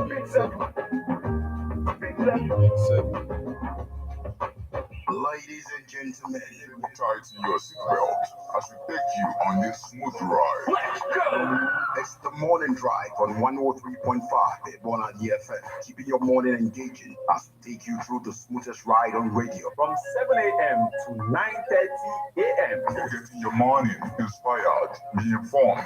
Big seven. Big seven. Ladies and gentlemen, tighten your seatbelt as we take you on this smooth ride. Let's go! It's the morning drive on 103.5 Ebona DFM, keeping your morning engaging as we take you through the smoothest ride on radio. From 7 a.m. to 9:30 a.m. Getting your morning inspired, be informed.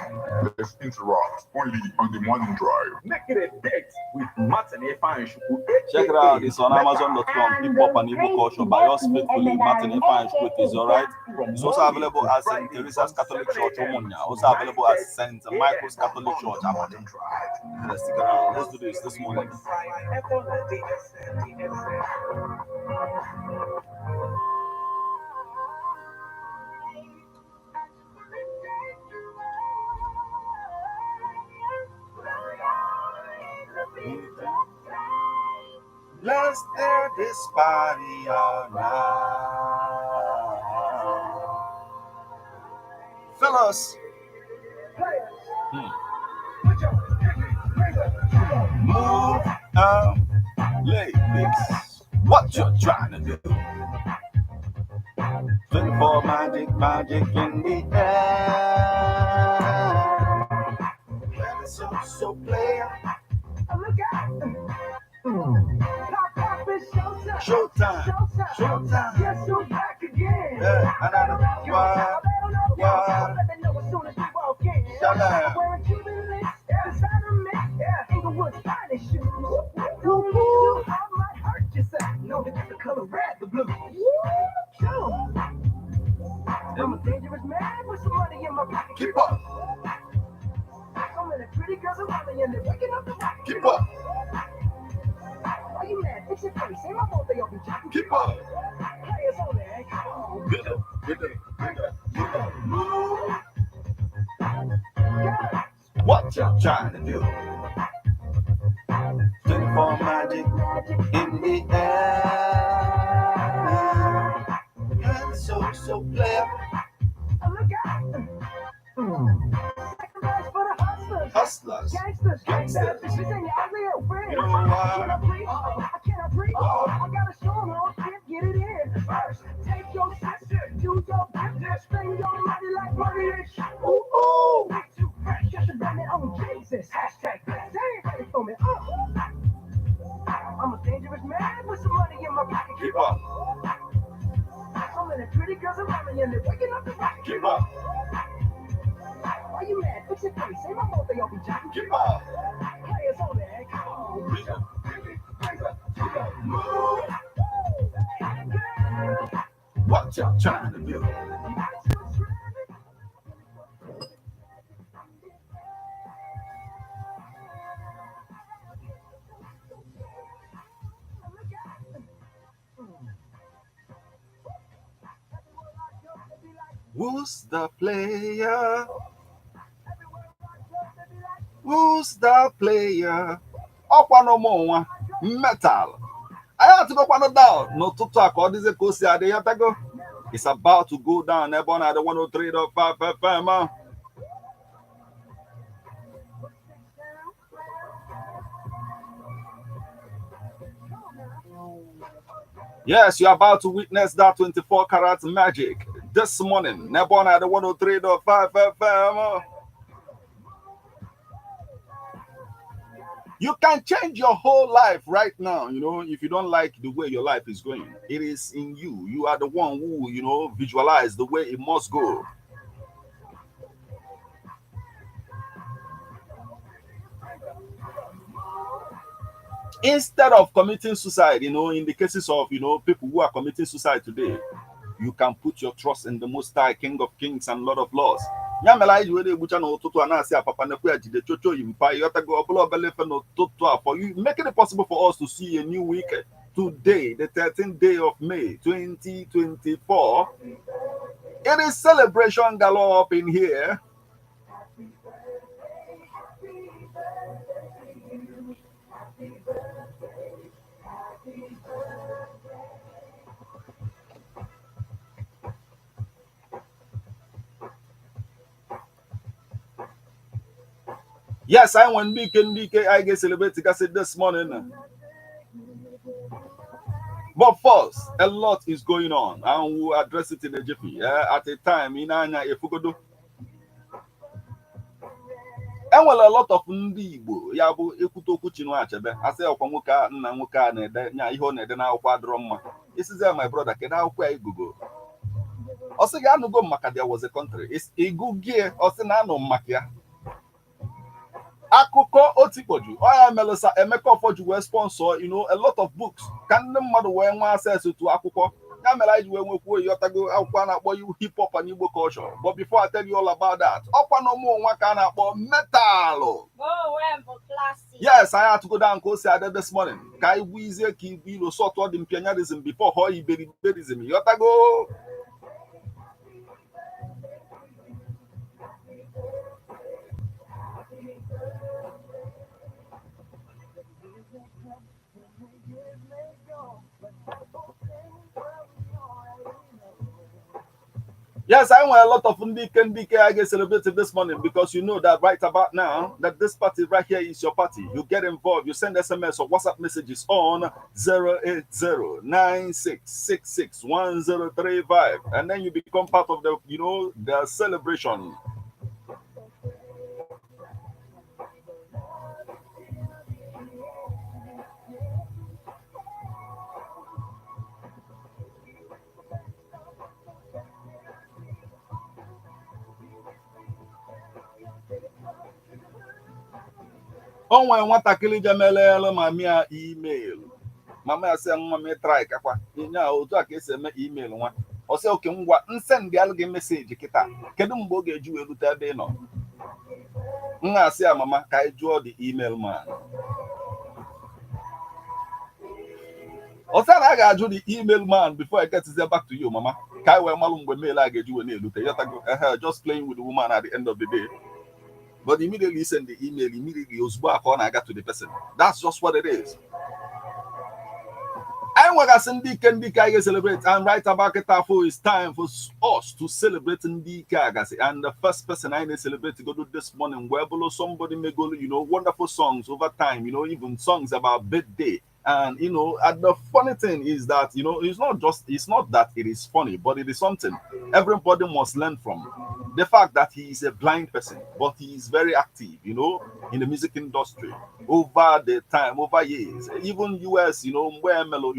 Let's interact only on the morning drive. Make it a date with Martin Efanshuku. Check it out. It's on Amazon.com. Hip Hop and Igbo Culture by yours faithfully, Martin Ifeanyi is all right. From It's also Monday available to at St. Friday Teresa's from Catholic 7 Church, a.m. Omonia. to Also available at 9:30 St. The Michael's Catholic Church, morning Abacha. drive. Let's stick around. Let's do this morning. Let's tear this party all night. Fellas, hmm, move ladies. What you trying to do? 24 magic, magic in the air. And it's so, so player. Showtime, showtime. Yeah, and I know what, Shalom. Keep up, keep up, keep up. Get up, get up, get up, get up. Move. What you trying to do? 24 magic in the air. And so, so player. Hustlers, gangsters. You know why? Ooh, ooh. Keep up, keep up, keep up. Move. What you trying to do? Who's the player? Who's the player? Ọkwa n'ụmụ nwa metal. Anyị atụgokwanụ down n'ụtụtụ a ka ọ dịzie ka o si adị ya tago. It's about to go down ebe ọ na-adị 103.5 FM. Yes, you're about to witness that 24 karat magic this morning. N'ebe ọ na-adị 103.5 FM. You can change your whole life right now, you know, if you don't like the way your life is going. It is in you. You are the one who, you know, visualize the way it must go. Instead of committing suicide, you know, in the cases of, you know, people who are committing suicide today, you can put your trust in the Most High, King of Kings and Lord of Lords. Ya mere anyị ji were egbucha n'ụtụtụ a na-asị apapa nekwe ya jide chocho yi mpa ịghọtago ọbụla obele ife n'ụtụtụ a for you making it possible for us to see a new week today, the 13th day of May 2024. It is celebration galore up in here. Yes, I want ndị ike I get celebrate gasị this morning. But first, a lot is going on, and we'll address it in a jiffy. Yeah, at a time in anya efugodo. Enwere a lot of ndị Igbo ya bụ ekwute okwu Chinua Achebe, asị ọkwa nwoke a, nna nwoke a na-ede nya ihe ọ na-ede n'akwụkwọ adịrọ mma. Isizi, "My brother, kedu akwụkwọ ya igugo?" Ọ sị gị, "Anụgo m maka There Was a Country." Ịgụgie, ọ sị na anụ m maka ya akụkọ otikpoju ọ ya melụsa Emeka Ọfọju wee sponsor a lot of books ka ndị mmadụ wee nwee access to akwụkwọ. Ya mere anyị ji wee nwekwuo, ịghọtago, akwụkwọ a na-akpọ Hip Hop and Igbo Culture. But before I tell you all about that, ọkwa na ụmụ nwa ka a na-akpọ metalụ. Yes, anyị atụgo down ka o si adị this morning, ka anyị gbuo izie ka igwe ilo sọtụ dị mpianyarism before họ iberiberism, ịghọtago. Yes, I want a lot of Ndike Ndike I get celebrated this morning because you know that right about now that this party right here is your party. You get involved, you send SMS or WhatsApp messages on 08096661035, and then you become part of the you know the celebration. O nwere nwatakịrị jemelelu mami ya email. Mama ya sị, "Nwa m, try kakwa nye a otu a ka esi eme email." Nwa ọ sị, "Oke ngwa, nsendị alụ gị message kịta, kedu mgbe ọ ga-eji wee rute ebe ị nọ?" Nwa asị ya, "Mama, ka anyị jụọ the email man." Ọ sị na a ga-ajụ the email man before I get back to you, mama, ka anyị wee malụ mgbe mail a ga-eji wee na-elute. Yọtago? Ehe, just playing with the woman at the end of the day. But immediately you send the email, immediately ozugbo a ka ọ na-aga to the person. That's just what it is. Anyị nwegasị ndị ike, ndị ike anyị ga-celebrate, and right about kịta afọ is time for us to celebrate ndị ike agasị. And the first person anyị na-celebrate go do this morning wee bụrụ somebody megolu wonderful songs over time, even songs about birthday. And and the funny thing is that it's not that it is funny, but it is something everybody must learn from. The fact that he is a blind person, but he is very active in the music industry over the time, over years. Even US, where Melo,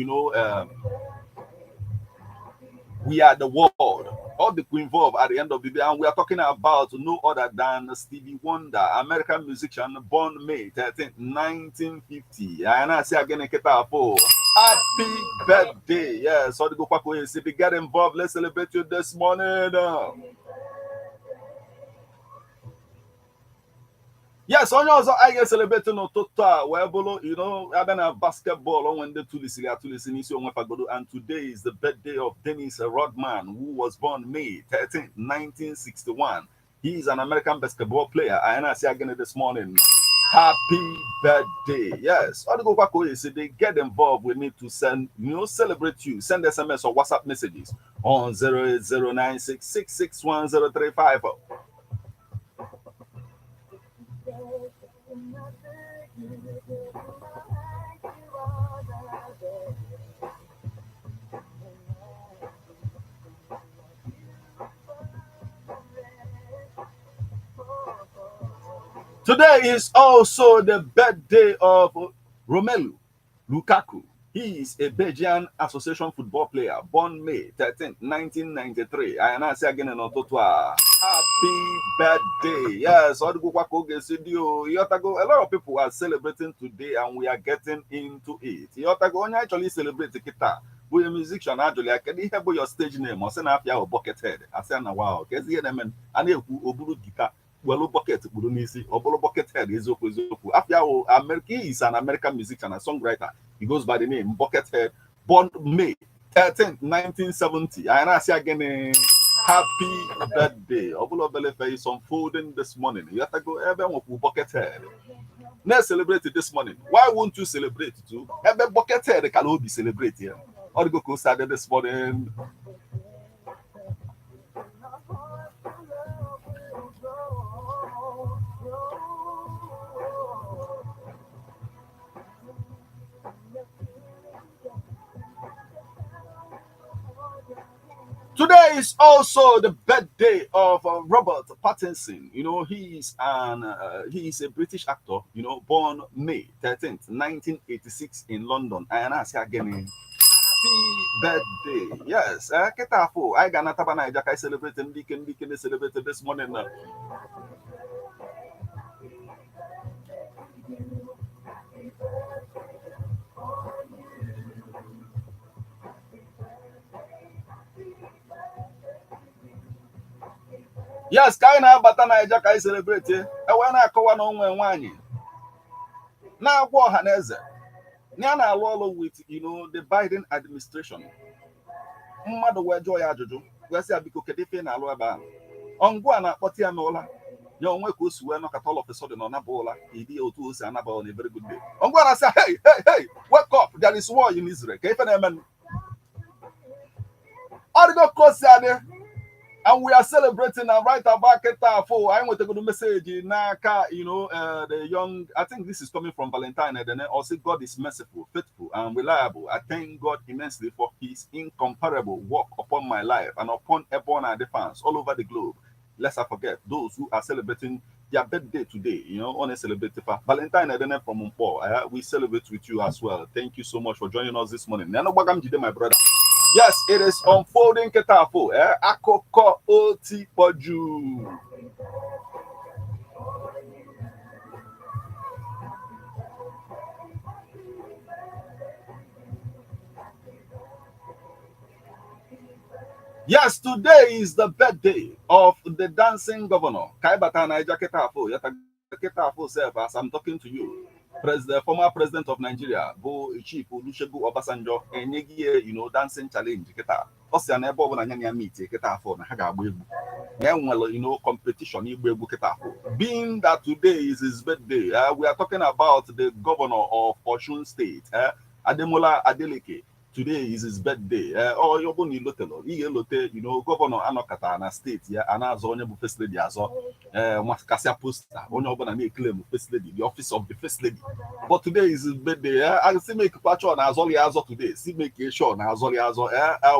we are the world. All the involved at the end of the day, and we are talking about no other than Stevie Wonder, American musician born May 13, 1950. And I say again, happy birthday. Yes, so go get involved. Let's celebrate you this morning. Yes, onye ọzọ anyị ga-celebrate n'ụtụtụ a wee bụrụ abịa na basketball, onwe ndị tụlisiri atụlisi n'isi onwe fagodo. And today is the birthday of Dennis Rodman, who was born May 13, 1961. He is an American basketball player. Anyị na-asị again this morning, happy birthday. Yes, ọ dịgokwa ka o esi dị. Get involved. We need to send celebrate you. Send SMS or WhatsApp messages on 08096661035. Today is also the birthday of Romelu Lukaku. He is a Belgian association football player born May 13, 1993. I am say again n'ụtụtụ a, happy birthday. Yes, ọ dịgokwa ka oge si dị o. Ịghọtago, a lot of people are celebrating today and we are getting into it. Ịghọtago, onye actually celebrate kịta bụ a musician. Ajụrụ ya, "Kedu ihe bụ your stage name?" Ọ sị na afịa ahụ Buckethead. Asị ya na wow, ka ezi ihe na-eme a na-ekwu o buru guitar welu bucket kpuru n'isi, ọ bụrụ Buckethead. Eziokwu eziokwu, afia ahụ America. He is an American musician and songwriter. He goes by the name Buckethead, born May 13, 1970. Anyị na-asị ya gịnị? Happy birthday. Ọ bụla obele fe is unfolding this morning. Ịghọtago, ebe nwekwu Buckethead na-celebrate this morning, why won't you celebrate too? Ebe Buckethead kala obi celebrate ya, ọ dịgo ka o si adị this morning. Today is also the birthday of Robert Pattinson. You know, he is a British actor, born May 13th, 1986 in London. And I say again, happy birthday. Yes, kịta afọ anyị ga-anataba Naija ka anyị celebrate ndị ike, ndị ike na-celebrate this morning. Yes, ka anyị na-abata Naija ka anyị celebrate, ewee na-akọwa na onwe nwaanyị na-agwa ọha na eze na ya na-alụ ọrụ with the Biden administration. Mmadụ wee jụọ ya ajụjụ wee sị ya, biko, kedu ife ị na-alụ ebe ahụ? Ọngụ a na-akpọta ya n'ụla ya onwe ka o si wee nọkọta, all of a sudden ọ naba ụla ịdị ya otu o si anaba on a very good day. Ọngụ a na-asị, "Hey, hey, hey, wake up, there is war in Israel." Ka ife na-eme ọ dịgo ka o si adị, and we are celebrating. And right about kịta afọ anyị nwetagoro message n'aka the young, I think this is coming from Valentine Edene. Also, "God is merciful, faithful and reliable. I thank God immensely for his incomparable work upon my life and upon Ebona fans all over the globe. Lest I forget those who are celebrating their birthday today on a celebrate." Valentine Edene from Mpo, we celebrate with you as well. Thank you so much for joining us this morning. Nano Gbagam Jide, my brother. Yes, it is unfolding kịta afọ. Akụkọ otikpọju. Yes, today is the birthday of the dancing governor. Kaibata Naija kịta afọ, yata kịta afọ self as I'm talking to you. President, former president of Nigeria, bụ Chief Olusegun Obasanjo, enyeghị ya dancing challenge kịta. Ọ sị ya na ebe ọbụla anya ya meet kịta afọ na ha ga-agba egwu. Na enwere competition igba egwu kịta afọ. Being that today is his birthday, we are talking about the governor of Osun State, Ademola Adeleke. Today is his birthday. Ọ ọ bụ na ilotelo ihe elote governor anọkọta na steeti ya a na-azọ onye bụ first lady azọ, ee, kasịa poster, onye ọbụla na-eclaim first lady, the office of the first lady. But today is his birthday. I si make kwa sure na azọli azọ today, si make sure na azọli azọ.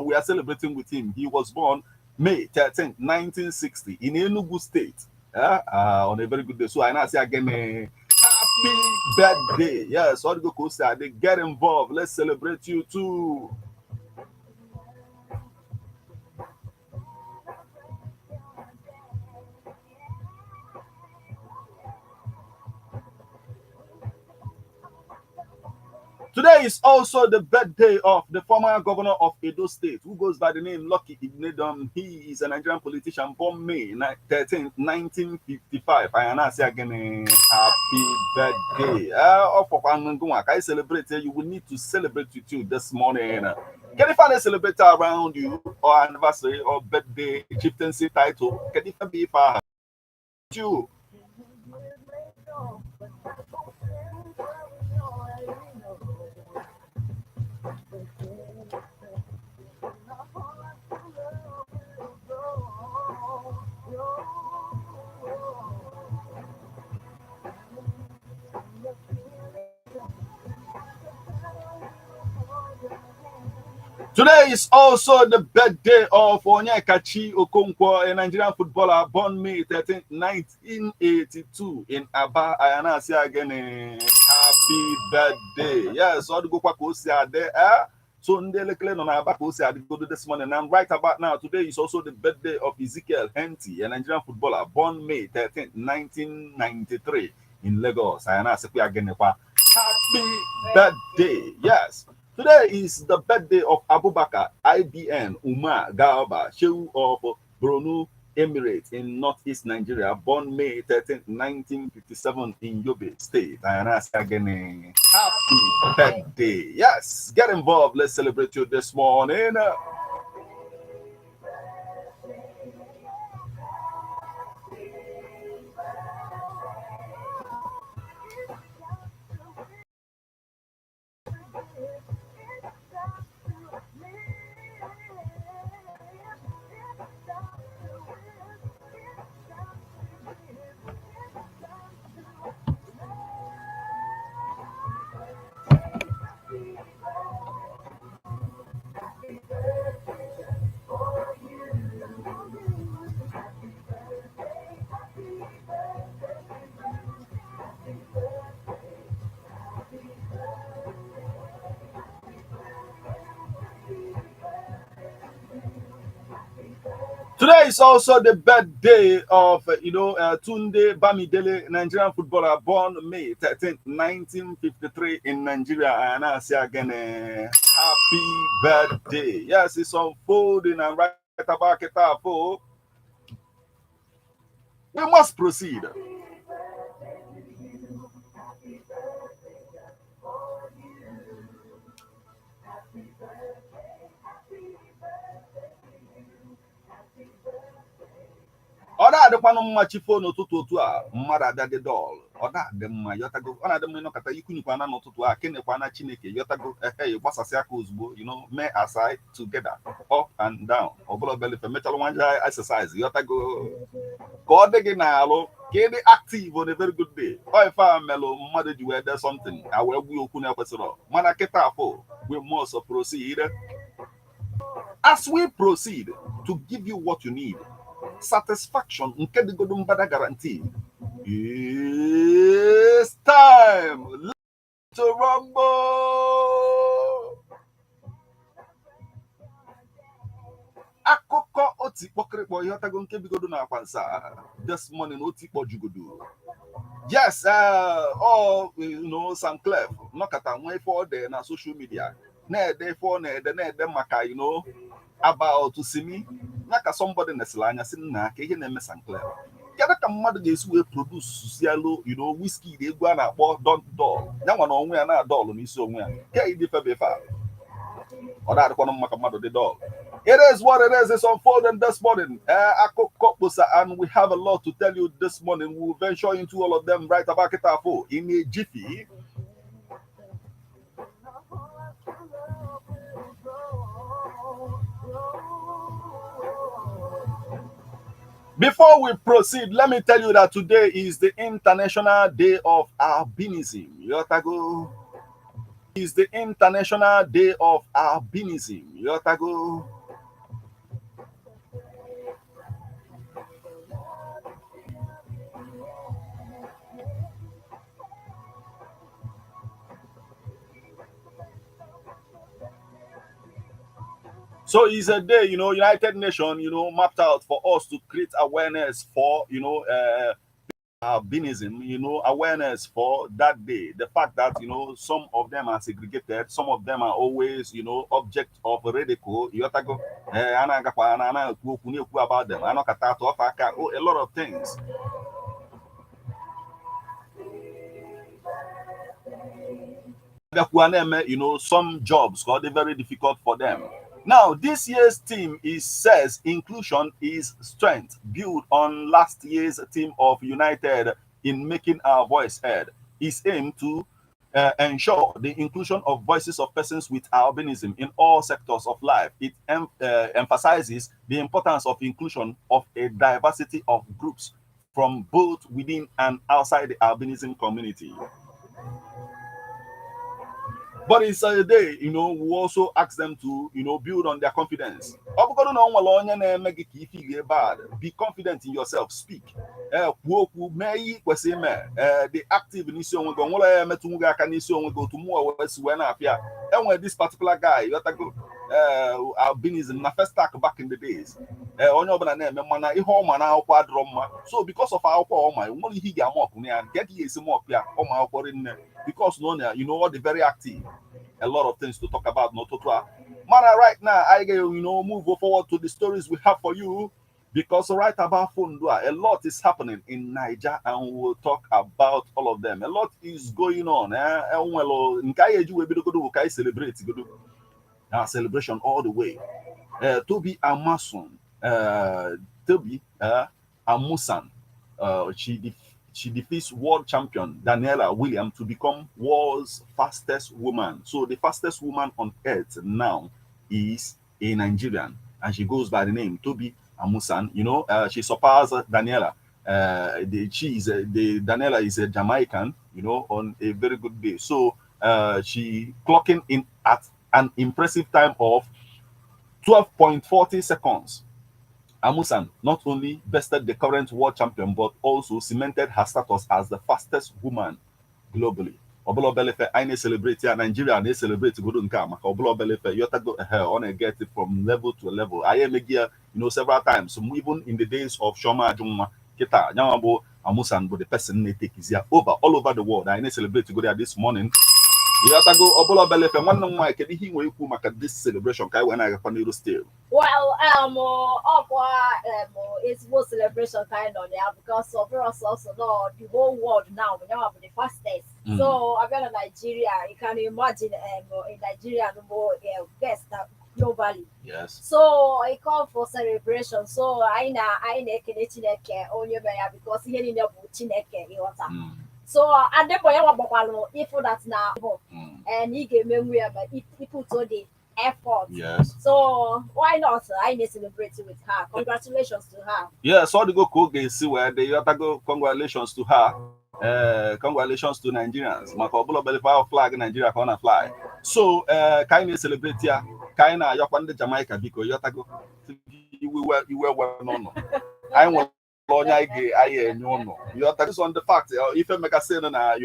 We are celebrating with him. He was born May 13, 1960 in Enugu State, on a very good day. So I now say again, happy birthday. Yes, all go they get involved. Let's celebrate you too. Today is also the birthday of the former governor of Edo State, who goes by the name Lucky Igbinedion. He is a Nigerian politician born May 13, 1955. I am say again, happy birthday. I celebrate, you will need to celebrate with you this morning. Can you find a celebrate around you, or anniversary or birthday, chieftaincy title? Can you be you? Today is also the birthday of Onyekachi Okonkwo, a Nigerian footballer born May 13, 1982 in Aba. I say again, happy birthday. Yes, all the go kwa eh? So ndị elekere nọ n'Aba ka o si adịgodo this morning. And right about now, today is also the birthday of Ezekiel Henty, a Nigerian footballer born May 13, 1993 in Lagos. I na-asịkwa again, happy birthday. Yes. Today is the birthday of Abubakar Ibn Umar Garba, Shehu of Borno Emirate in Northeast Nigeria, born May 13, 1957 in Yobe State. And I say again, happy birthday. Yes, get involved. Let's celebrate you this morning. Today is also the birthday of, Tunde Bamidele, Nigerian footballer born May 13, 1953 in Nigeria. And I say again, happy birthday. Yes, it's unfolding and right about it. We must proceed. Ọ na-adịkwanụ mma chi foo n'ụtụtụ otu a mmadụ abịa dị dull. Ọ na-adị mma, yọtago. Ọ na-adị mma ịnọkọta ikwunyekwana n'ụtụtụ a kenekwana Chineke, yọtago. Ehe, gbasasị aka ozugbo, mee aside together, up and down, ọbụla obele ife mechalụ nwa exercise, yọtago, ka ọ dị gị n'alụ, ka ị dị active on a very good day. Ọ ife a melụ mmadụ ji wee dee something a wee gbuo okwu na-ekwesịrọ, mana kịta afọ we must proceed. As we proceed to give you what you need, satisfaction nke dịgodo mbada guarantee. It's time to rumble. Akụkọ otikpọkịrịkpọ, ịghọtago, nke bigodo na akwa nsa this morning, otikpọ jugodo. Yes, ọ Sam Clef nọkọta nwee ife ọ dị na social media na-ede ife ọ na-ede na-ede maka about Simi ya ka somebody nesịrị anya sị nna ka ihe na-eme Sam Clef. Kedu ka mmadụ ga-esi wee produce sialụ Wizkid egwu a na-akpọ Don Dol, ya nwa na onwe ya na-adọlụ n'isi onwe ya ke ịdị febe ife a? Ọ na-adịkwanụ mma ka mmadụ dị dull. It is what it is. It's unfolding this morning. Akụkọ kposa, and we have a lot to tell you this morning. We will venture into all of them right about Kitafo in a jiffy. Before we proceed, let me tell you that today is the International Day of Albinism. Yotago is the International Day of Albinism. Yotago. So it's a day, United Nations, mapped out for us to create awareness for, albinism, awareness for that day. The fact that, some of them are segregated, some of them are always, object of ridicule. Yotago, about them. Oh, a lot of things. Some jobs got very difficult for them. Now, this year's theme is says inclusion is strength, built on last year's theme of United in making our voice heard. Is aimed to ensure the inclusion of voices of persons with albinism in all sectors of life. It emphasizes the importance of inclusion of a diversity of groups from both within and outside the albinism community. But it's a day, we also ask them to, build on their confidence. Ọ bụgodu na ọ nwere onye na-eme gị ka ife get bad, be confident in yourself, speak. Ee, kwuo okwu, mee ihe ị kwesịrị ime. Ee, dị active n'isi onwe gị, o nwere ya emetụ gị aka n'isi onwe gị otu mụọ wee si wee na-apịa. Enwere this particular guy, yotago, ee, albinism na first stack back in the days. Ee, onye ọbụla na-eme, mana ihe ọma na akwụkwọ adịrọ mma. So because of akwụkwọ ọma, nwere ihe ị ga-ama ọkụ ya nke ka ị ga-esi mọkụ ya ọma akwụkwọ rinne, because no na all the very active, a lot of things to talk about n'ụtụtụ a. Mana right now I ga move forward to the stories we have for you, because right about Fundua, a lot is happening in Niger, and we'll talk about all of them. A lot is going on, eh. Enwelo nke anyị eji wee bidogodo bụ ka anyị celebrate godo our celebration all the way. Tobi Amason, Tobi Amusan, she defeats world champion Daniela Williams to become world's fastest woman. So the fastest woman on earth now is a Nigerian, and she goes by the name Tobi Amusan. She surpassed Daniela. The she is a, the Daniela is a Jamaican. On a very good day. So she clocking in at an impressive time of 12.40 seconds. Amusan not only bested the current world champion, but also cemented her status as the fastest woman globally. Ọbụla obele ife anyị na-celebrate ya, Nigeria na-celebrate godo nke a maka ọbụla obele ife yotago. Ehe, ọ na-get it from level to level. Anyị emeghị ya several times, even in the days of Chioma Ajunwa. Kịta nyanwa bụ Amusan bụ the person na-etekizi ya over all over the world. Anyị na-celebrate godo ya this morning, ịghọtago? Ọbụla obele ife. Nwanne m nwaanyị, kedu ihe ị nwere ikwu maka this celebration ka anyị wee na-agakwa n'iru still? Well, ọkwa ezigbo celebration ka anyị nọ na ya, because ọ bụrụ sọsọ nọ the whole world now, nyanwa bụ the fastest. So abịa na Nigeria, you can imagine, in Nigeria no more best globally. So I call for celebration. So anyị na-ekele Chineke onye mere ya, because ihe niile bụ Chineke, ịghọta? So adịbọ ya gbakwakwalụ ịfụ that na bụ and ị ga-emenwu ya, but if put all the effort. So why not? I need to celebrate with her. Congratulations to her. Yes, ọ dịgo ka ọ ga-esi wee dị, ịghọtago? Congratulations to her. Congratulations to Nigerians maka ọbụla obele ife, flag Nigeria ka ọ na fly. So ka anyị na-celebrate ya, ka anyị na-ayọkwa ndị Jamaica, biko, ịghọtago, iwe iwe we n'ụlọ anyị nwere onye anyị ga-anyị enye ụnụ, ịghọtago? So on the fact, ife megasị na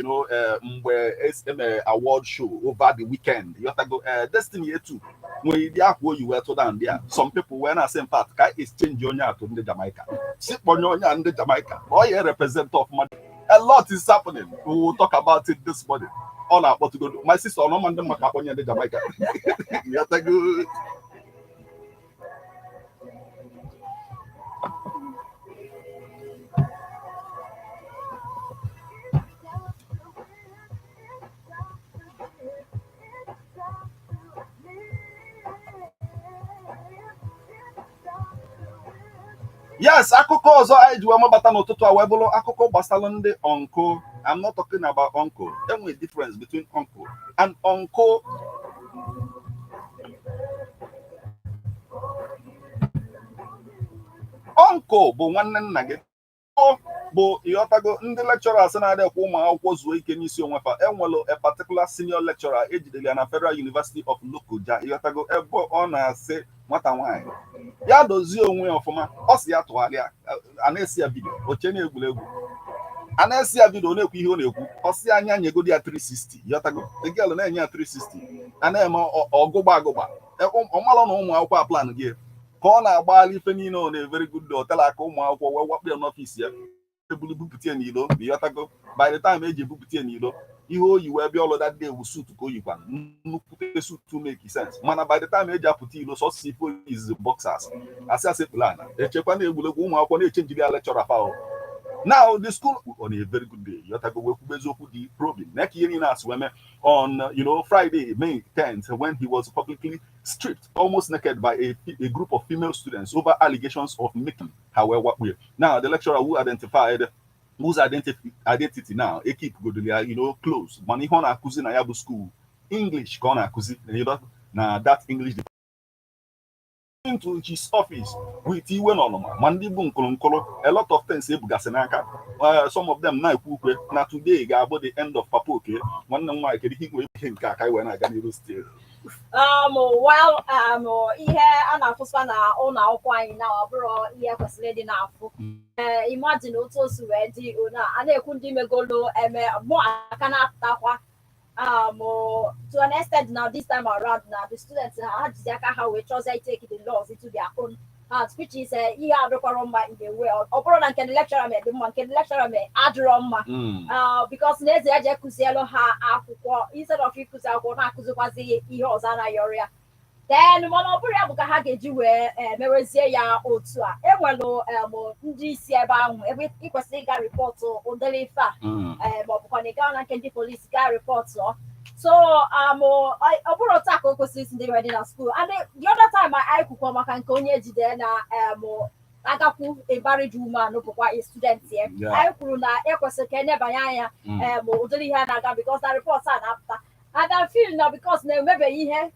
mgbe eme award show over the weekend, ịghọtago, Destiny Etu nwere ịdị akwa oyi wee tụ down there. Some people wee na-asị, in fact, ka anyị exchange onye atụ ndị Jamaica, si kpọnye onye a ndị Jamaica na ọ ya represent ọfụma. A lot is happening. We will talk about it this morning. Ọ na-akpọtụgodo my sister ọnọma ndị maka akpọnye ndị Jamaica, ịghọtago? Yes, akụkọ ọzọ anyị ji wee mabata n'ụtụtụ a wee bụrụ akụkọ gbasara ndị uncle. I'm not talking about uncle. Enwere difference between uncle and uncle. Uncle bụ nwanne nna gị. Ọ bụ, ịghọtago, ndị lecturers na-adịkwa ụmụ akwụkwọ zuo ike n'isi onwe fa. Enwelu a particular senior lecturer ejidere ya na Federal University of Lokoja, ịghọtago, ebe ọ na-asị nwata nwaanyị ya dozie onwe ya ọfụma. Ọ sị ya tụgharịa. A na-esi ya video oche na-egwuregwu, a na-esi ya video na-ekwu ihe ọ na-ekwu. Ọ sị anya nyegodi ya 360, ịghọtago? The girl na-enye ya 360, a na-eme ọgụgba agụgba. Ọmalụ na ụmụ akwụkwọ a plan gị ka ọ na-agbaghalị ife niile. Ọ na very good hotel aka ụmụ akwụkwọ wee wakpo ya n'office ya, ebulu bupụta ya n'ilo, ịghọtago? By the time eji ebupụta ya n'ilo, ihe o yi wee bịa ọlụ that day wu suit ka o yikwa, nnukwute suit to make sense. Mana by the time eji apụta ilo, sọsọ ife oyizizi boxers. Asị asị plan echekwa na egwuregwu, ụmụ akwụkwọ na-echenjiri ya lecturer fa. Now the school on a very good day, ịghọtago, wee kwube eziokwu dị probing na ka ihe niile asị wee mee on Friday, May 10th, when he was publicly stripped almost naked by a group of female students over allegations of making her wee wakpo ya. Now the lecturer who identified whose identity now ekip godoli ya close, mana ihe ọ na-akụzi na ya bụ school English ka ọ na-akụzi na that English into his office with iwe na ọnụma, ma ndị bụ nkụrụnkụrụ, a lot of things ebugasị n'aka. Some of them na-ekwu ukwe na today ga-abụ the end of Papa Oke. Nwanne m nwaanyị, kedu ihe nwere ihe nke a ka anyị wee na-aga n'iru still? Well, ihe a na-afụswa na ụlọ akwụkwọ anyị na ọ bụrụ ihe kwesịrị ịdị na-afụ. Ee, imagine otu o si wee dị ona a na-ekwu ndị megolo eme mụ aka na-apụtakwa. To an extent now, this time around now, the students ha jizi aka ha wee chọzie take the laws into their own hands, which is ihe adịkwara mma in a way. Ọ bụrụ na nke the lecturer mee dị mma, nke the lecturer mee adịrọ mma, because n'ezie eje kụzielu ha akwụkwọ instead of ịkụzi akwụkwọ, na-akụzikwazi ihe ọzọ anaghị ọrụ ya. Then mana ọ bụrụ ya bụ ka ha ga-eji wee mewezie ya otu a, enwelu ndị isi ebe ahụ ebe ị kwesịrị ịga report ụdịrị ife a, ma ọ bụkwa na ị gaa na nke ndị polisi gaa report. So ọ bụrụ taa ka o kwesịrị isi ndị dị na school. And the other time anyị kwukwa maka nke onye ejide na agakwu a married woman bụkwa a student ya. Anyị kwuru na ekwesịrị ka enebanye anya ụdịrị ihe a na-aga, because na report a na-apụta, and I feel na because na emebeghị ihe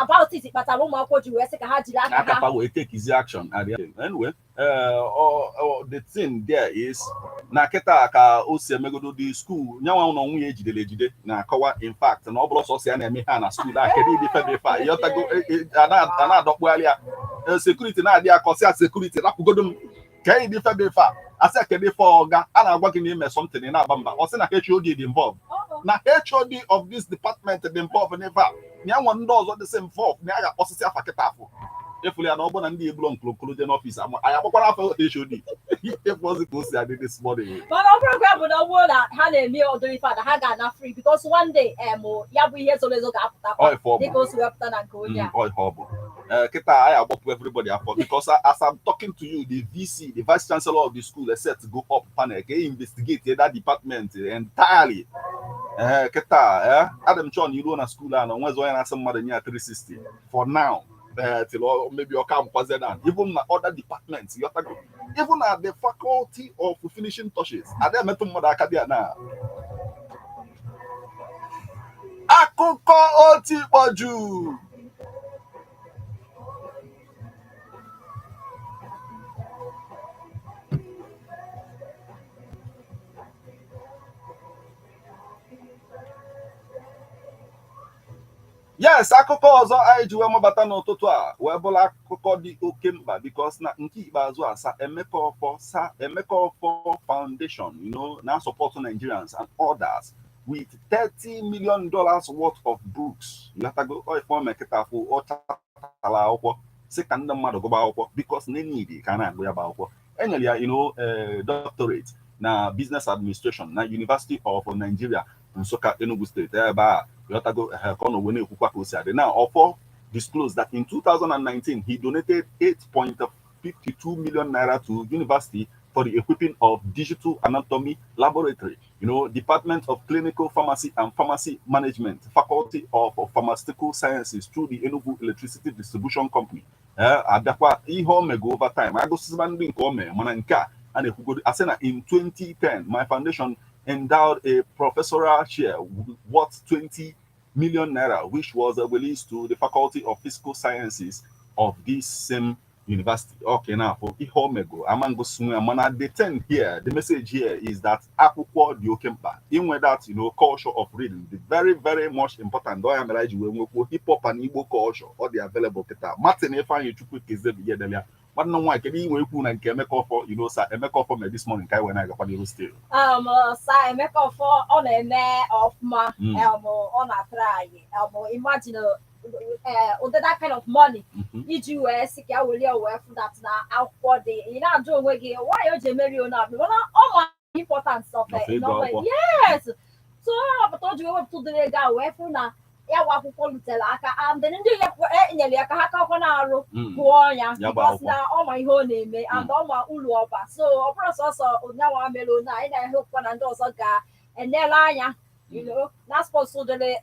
about it kpatara ụmụ akwụkwọ ji wee sị ka ha jiri aka ha aka wee take easy action at the end. Anyway, the thing there is na kịta ka o si emegodo the school nyanwa na nwunye ejidere ejide na-akọwa, in fact, na ọ bụrụ sọsọ ya na-eme ha na school a. Kedu ịdị febe ife a, ịghọtago? A na-adọkpụgharị ya, security na-adị akọsị ya, security rapụgodo m ka ịdị febe ife a. Asị ya kedu ife ọga a na-agwa gị na ime something, ị na-aba mba. Ọ sị na HOD dị involved. Na HOD of this department dị involved n'ife a, na ya nwe ndị ọzọ dị involved, na ya ga-akpọsịsị afa kịta afọ efuli ya na ọ bụ na ndị ebulo nkolokolo je n'ọfịs ama anyị akpọkwara afọ HOD efu ka o si adị this morning. Mana ọ bụrụkwa ya bụ na ọ bụrụ na ha na-eme ụdịrị ife a na ha ga-ana free, because one day ya bụ ihe zoro ezo ga-apụtakwa Ọ ife ọ bụ. Dịka o si wepụta na nke onye a. Ọ ife ọ bụ. Kịta anyị agbapụ everybody afọ because as I'm talking to you, the VC, the vice chancellor of the school, is set to go up panel ka e investigate that department entirely. Ee, kịta adị m chọọ na iruo na school a na onwezi onye na-asị mmadụ nye ya 360 for now, till maybe ọ ka mkwazie down, even na other departments, yotago, even at the faculty of finishing touches, ada emetụ mmadụ aka dị ya na akụkọ otikpọju. Yes, akụkọ ọzọ anyị ji wee mabata n'ụtụtụ a wee bụrụ akụkọ dị oke mkpa because na nke ikpeazụ a, Sir Emeka Offor, Sir Emeka Offor Foundation, na support Nigerians and others with $30 million worth of books. Yatago ife mekịta afụ ọ chatala akwụkwọ si ka ndị mmadụ gụba akwụkwọ because na need ka a na-agụ ya bụ akwụkwọ. Enyere ya doctorate na business administration na University of Nigeria, Nsukka, Enugu State, ebe a Yotago ka ọ nọ wee na-ekwukwa ka o si adị. Now, Offor disclosed that in 2019 he donated 8.52 million naira to university for the equipping of digital anatomy laboratory, Department of Clinical Pharmacy and Pharmacy Management, Faculty of Pharmaceutical Sciences through the Enugu Electricity Distribution Company. Abịakwa ihe o mego over time, agụsịba ndị nke o mee, mana nke a a na-ekwugodo asị na in 2010 my foundation endowed a professorial chair worth 20 million naira, which was released to the Faculty of Physical Sciences of this same university. Okay, now for ihe o mego amangosinwe, mana the thing here, the message here is that akwụkwọ dị oke mkpa. Inwe that culture of reading dị very very much important. Ọ ya mere anyị ji wee nwekwuo hip hop and Igbo culture. Ọ dị available kịta. Martin Ifeanyi Chukwu Kezebi ya nwanne m nwaanyị, kedu inwe ikwu na nke Emeka Offor, Sir Emeka Offor mee this morning ka anyị wee na-agakwa n'ihu still? Sir Emeka Offor, ọ na-eme ọfụma. Ọ na-atara anyị. Imagine ụdị that kind of money iji wee sị ka ya were ya wee fụ that na akwụkwọ dị. Ị na-ajụ onwe gị why o ji emeri onye abụ, mana ọ ma importance of Of ịgụ akwụkwọ. Yes, so ọ pụta o ji wee wepụta ụdịrị ego a wee fụ na ya bụ akwụkwọ lutere aka, and then ndị ya enyere ya ka ha kakwa na-arụ gụọ ya Ya bụ because akwụkwọ. Na ọ ma ihe ọ na-eme and ọ ma uru ọba, so ọ bụrụ sọsọ onyanwa mere onye anyị na-ehekwa na ndị ọzọ ga-enele anya na sponsor ụdịrị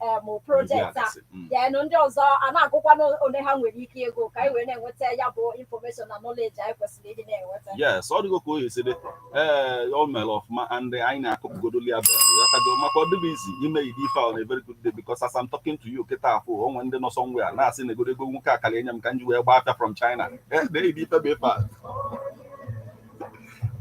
project a. Then ndị ọzọ a na-agụkwa one ha nwere ike ego ka anyị wee na-enweta ya bụ information na knowledge anyị kwesịrị ịdị na-enweta. Yes, ọ dịgo ka o esi dị. Ee, o mere ọfụma and anyị na-akụpụgodoli ya bell yatago maka ọ dịbụ izi ime idi ife on a very good day, because as I'm talking to you kịta afụ onwe ndị nọ somewhere na-asị na egodo ego nwoke akara enye m ka m ji wee gbaa afịa from China. Ee, na idi ife bụ ife a.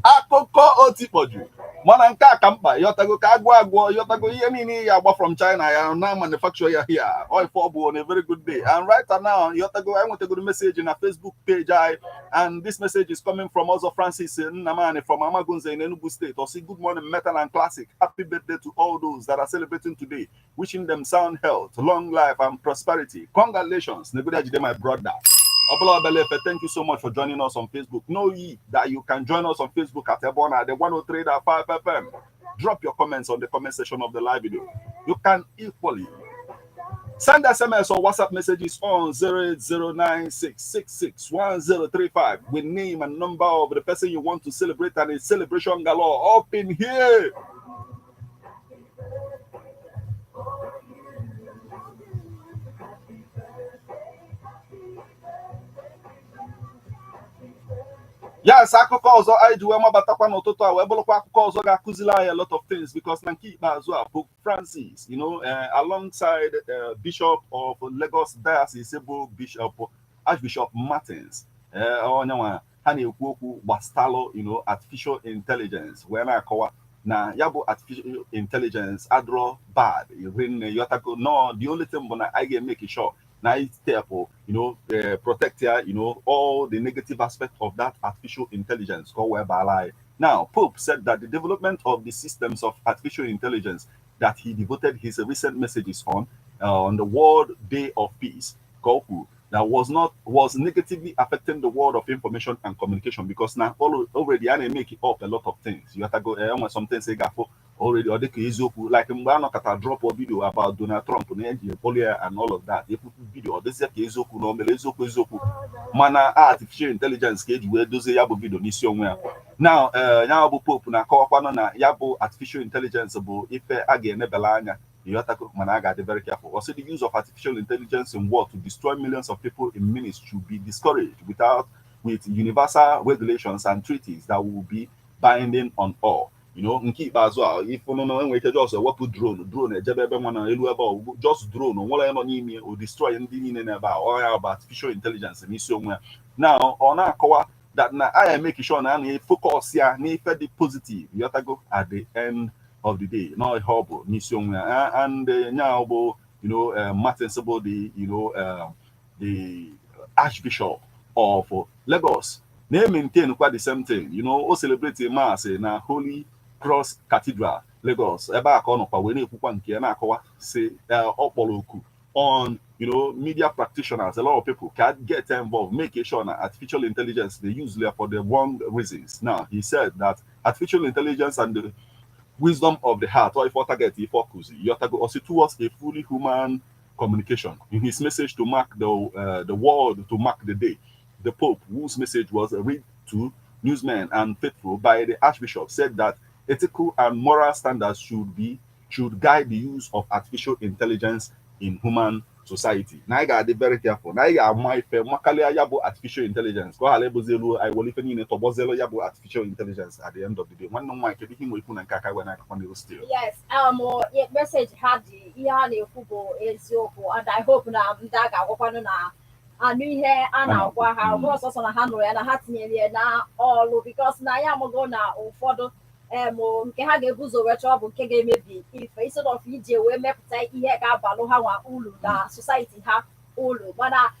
Akụkọ otikpọju, mana nke a ka mkpa yọtago ka agụọ agụọ yọtago ihe niile ya agba from China ya na manufacture ya here. Ọ ife ọ bụ on a very good day, and right now yọtago anyị nwetagoro message na Facebook page anyị, and this message is coming from Ozo Francis Nnamani from Amagunze in Enugu State. Osi, "Good morning, Metal and Classic. Happy birthday to all those that are celebrating today. Wishing them sound health, long life, and prosperity. Congratulations." Negoda Jide, my brother. Obala Obelefe, thank you so much for joining us on Facebook. Know ye that you can join us on Facebook at Ebona, the 103.5 FM. Drop your comments on the comment section of the live video. You can equally send SMS or WhatsApp messages on 08096661035 with name and number of the person you want to celebrate and a celebration galore up in here. Yes, akụkọ ọzọ anyị ji wee mabatakwa n'ụtụtụ a wee bụrụkwa akụkọ ọzọ ga-akụziri anyị a lot of things because na nke ikpeazụ a, Pope Francis, alongside Bishop of Lagos Diocese bụ Bishop Archbishop Martins, onye nwa ha na-ekwu okwu gbasalụ artificial intelligence wee na-akọwa na ya bụ artificial intelligence adịrọ bad rinne yọtago. No, the only thing bụ na anyị ga-emeke sure na anyị step protect ya all the negative aspect of that artificial intelligence ka ọ wee baala anyị. Now, Pope said that the development of the systems of artificial intelligence That he devoted his recent messages on the World Day of Peace, ka o kwuru, that was not was negatively affecting the world of information and communication, because now already a na-make up a lot of things. You have to go enwe some things ị ga-afụ already ọ dịka eziokwu, like mgbe a nọkọta drop a video about Donald Trump na eji poli and all of that. Efufu video ọ dịzịa ka eziokwu na o mere eziokwu eziokwu, mana artificial intelligence ka eji wee dozie ya bụ video n'isi onwe ya. Now ya bụ Pope na-akọwakwanụ na ya bụ artificial intelligence bụ ife a ga-enebela anya, ịghọtago, mana a ga-adị very careful. Also, the use of artificial intelligence in war to destroy millions of people in minutes should be discouraged without with universal regulations and treaties that will be binding on all. Nke ikpeazụ a ifụnụ na enwere ike just ewepụ drone ejebe ebe nwa na elu ebe ọ just drone nwere nọ n'ime o destroy ndị niile n'ebe a. Ọ ya bụ artificial intelligence n'isi onwe ya. Now ọ na-akọwa that na a make sure na a na-efocus ya n'ife dị positive, ịghọtago, at the end of the day na ihe ọ bụ n'isi onwe ya. And nya bụ Martins bụ the the Archbishop of Lagos na-maintain kwa the same thing. O celebrate mass na Holy Cross Cathedral, Lagos, ebe a ka ọ nọkwa wee na-ekwukwa nke ya, na-akọwa si ọ kpọrọ oku on media practitioners, a lot of people can get involved, make sure that artificial intelligence they use there for the wrong reasons. Now he said that artificial intelligence and the wisdom of the heart, or if target if focus also towards a fully human communication. In his message to mark the world to mark the day, the Pope, whose message was read to newsmen and faithful by the Archbishop, said that ethical and moral standards should guide the use of artificial intelligence in human society. Na anyị ga-adị very careful na anyị ga-ama ife makalịa ya bụ artificial intelligence ka ọ ghara ịbụzi elu anyị were ife niile tọgbọzielu ya bụ artificial intelligence at the end of the day. Nwanne m nwaanyị, kedu ihe ị nwere ikwu na nke aka gwa na-akakwa n'ihu still? Yes, yeah, message ha dị, ihe ha na-ekwu bụ eziokwu, and I hope na ndị a ga-agwakwanụ na anụ ihe a na-agwa ha, ọ bụrụ sọsọ na ha nụrụ ya, na ha tinyere ya na ọlụ, because na ya amago na ụfọdụ nke ha ga-ebu ụzọ wee chọọ bụ nke ga-emebi ife, instead of iji wee mepụta ihe ga-abalụ ha nwa ulu na society ha ulu. Mana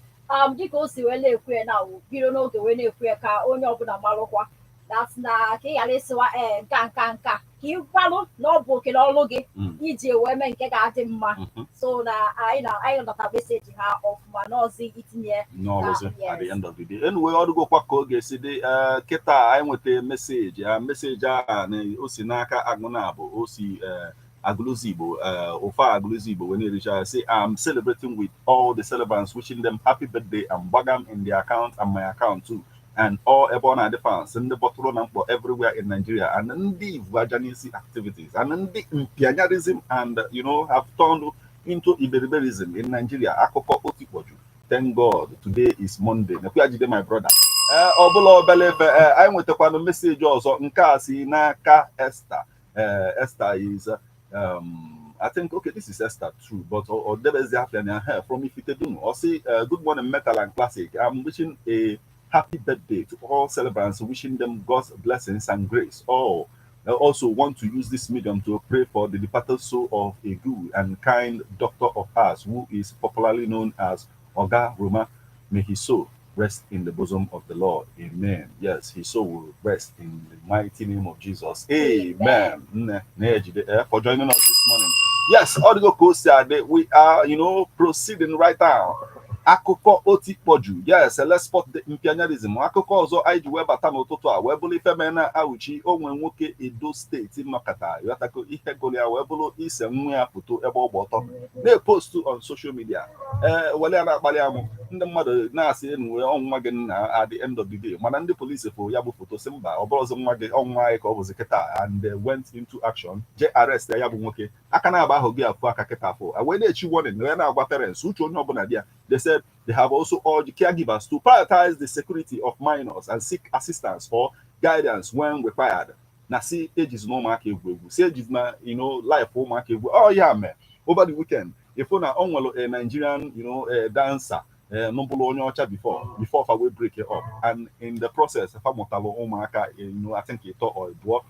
dịka o si wee na-ekwu ya na bido n'oge wee na-ekwu ya ka onye ọbụla malụkwa that na ka ị ghara ịsịwa ee nka nka nka, ka ị gbalụ na ọ bụ oke na ọlụ gị iji wee mee nke ga-adị mma. So na anyị na anyị nọta message ha ọfụma n'ọzi itinye n'ọrụzi Yes. at the end of the day. Anyway, ọ dịgokwa ka ọ ga-esi dị. Ee, kịta anyị nweta message a, message a na o si n'aka Agụnabụ, o si Agụlụzi Igbo, ofe Agụlụzi Igbo wee na-ericha ya, say, "I'm celebrating with all the celebrants, wishing them happy birthday and gbagam in their account and my account too, and all Ebona and fans ndị bọtụrụ na mkpọ everywhere in Nigeria and ndị Ivuajanisi activities and ndị mpianyarism and have turned into iberiberism in Nigeria." Akụkọ otikpọju. Thank God today is Monday. Nekwe ya jide, my brother. Ee, ọ bụla obele efe. Ee, anyị nwetakwanụ message ọzọ. Nke a si n'aka Esther. Ee, Esther is I think, okay, this is Esther true, but or debezi afia na her from Ifitedunu. Or say, "Good morning, Metal and Classic. I'm wishing a happy birthday to all celebrants, wishing them God's blessings and grace. Oh, I also want to use this medium to pray for the departed soul of a good and kind doctor of ours, who is popularly known as Oga Roma. May his soul rest in the bosom of the Lord. Amen." Yes, his soul will rest in the mighty name of Jesus. Amen. Nne, na-ejide, for joining us this morning. Yes, ọ dịgo ka o si adị. We are proceeding right now. Akụkọ otikpọju. Yes, let's spot the mpianyarism. Akụkọ ọzọ anyị ji wee bata n'ụtụtụ a wee bụrụ ife mee na Auchi onwe nwoke Edo Steeti nọkọta yọtako ihe gụrụ ya wee bụrụ ise nwa ya foto ebe ọ gba ọtọ na-epostu on social media. Ee, wele ya na-akpali amụ, ndị mmadụ na-asị enu ọnwa gị na at the end of the day, mana ndị polisi fụ ya bụ foto si mba, ọ bụrụzi nwa gị, ọnwa anyị ka ọ bụzi kịta, and they went into action, je arrest ya bụ nwoke. Aka na-agba ahụ gị afụ aka kịta afụ wee na-echi warning, wee na-agwa parents uche onye ọbụla dị ya. They said they have also urged caregivers to prioritize the security of minors and seek assistance or guidance when required. Na si ejizi na ụmụaka egwu egwu, si ejizi na life ụmụaka egwu. Ọ ya mee over the weekend, ịfụ na ọ nwere a Nigerian a dancer. Nụbụrụ onye ọcha before fa wee break it up, and in the process fa mụtalụ ụmụaka, I think ịtọ or abụọ.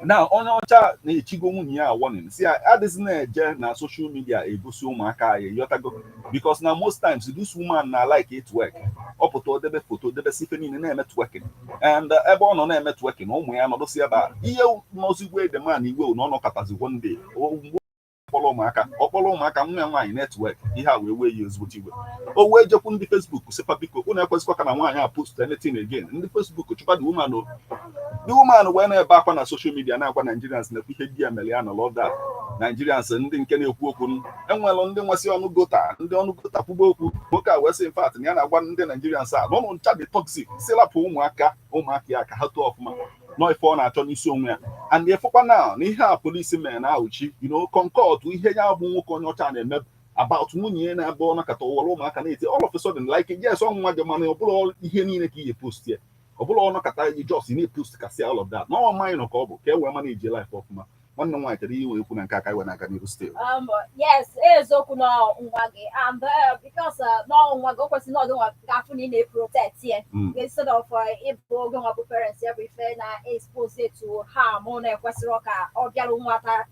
Na onye ọcha na-echigo nwunye ya warning, si ya adịghị na-eje na social media egosi ụmụaka anyị, yọtago, because na most times this woman na like it twerk. Ọ pụta, o debe foto, debesi ife niile, na-eme twerking, and ebe ọ nọ na-eme twerking, ụmụ ya nọdụsi ebe a. Ihe nọzigwe the man iwe na ọ nọkọtazi one day, mgbe ọkpọrọ ụmụaka, ọkpọrọ ụmụaka nwa ya nwaanyị network ihe a wee wee ya ezigbo iwe. O wee jekwu ndị Facebook, sịpa, biko, unu ekwesịkwa ka na nwaanyị a post anything again. Ndị Facebook chụkwa the woman o. The woman wee na-ebe akwa na social media, na-agwa Nigerians na ihe di ya mere ya na love that Nigerians. Ndị nke na-ekwu okwu, enwelụ ndị nwesị ọnụ gota, ndị ọnụ gota kwugbo okwu. Nwoke a wee sị, in fact, na ya na-agwa ndị Nigerians a n'ọnụ ncha dị toxic, si lapụ ụmụaka ụmụaka ya ka ha too ọfụma, nọ ife ọ na-achọ n'isi onwe ya. And efụkwa na ihe a polisi mere na ahụchi, concord ihe ya bụ nwoke onye ọcha na-eme about nwunye ya, na-abụ ọnakọta ụwọrọ ụmụaka na-eti all of a sudden, like, yes, ọnwa gị, mana ọ bụrụ ihe niile ka ihe post ya, ọ bụrụ ọnọkọta yi just na-post kasị all of that. N'ọnwa mmanya nọ ka ọ bụ ka e wee mana ije life ọfụma. Nwanne m nwaanyị, kedu ihe ekwu na nke aka iwe na-aga n'iru still? Yes, eziokwu na nwa gị, and because na nwa gị, o kwesịrị na ọgị nwa ga-afụ na ị na-eprotect ya instead of ịbụ oge nwa bụ parents ya bụ ife na expose to harm na-ekwesịrị ka ọ bịara nwata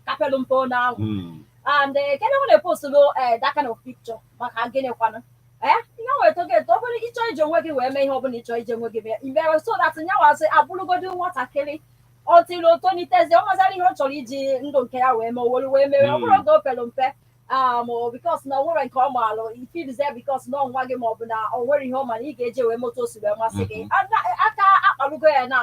kapelu mpo na anwụ. And kedu ọ na-epostulu that kind of picture? Maka gịnị kwanụ? Eh, ihe nwere togo eto, ọ bụrụ ịchọ iji onwe gị wee mee ihe ọbụla ịchọ iji onwe gị mee, imere so that nyanwasị abụrụgodu nwatakịrị until o tolitezie, ọ mazara ihe ọ chọrọ iji ndụ nke ya wee mee, o were wee mere. Ọ bụrụ oge o pere mpe, because na o nwere nke ọ maalụ ifilize, because na ọnwa gị maọbụ na o nwere ihe ọ ma na ị ga-eji wee moto o si wee masị gị. Aka akpalugo ya na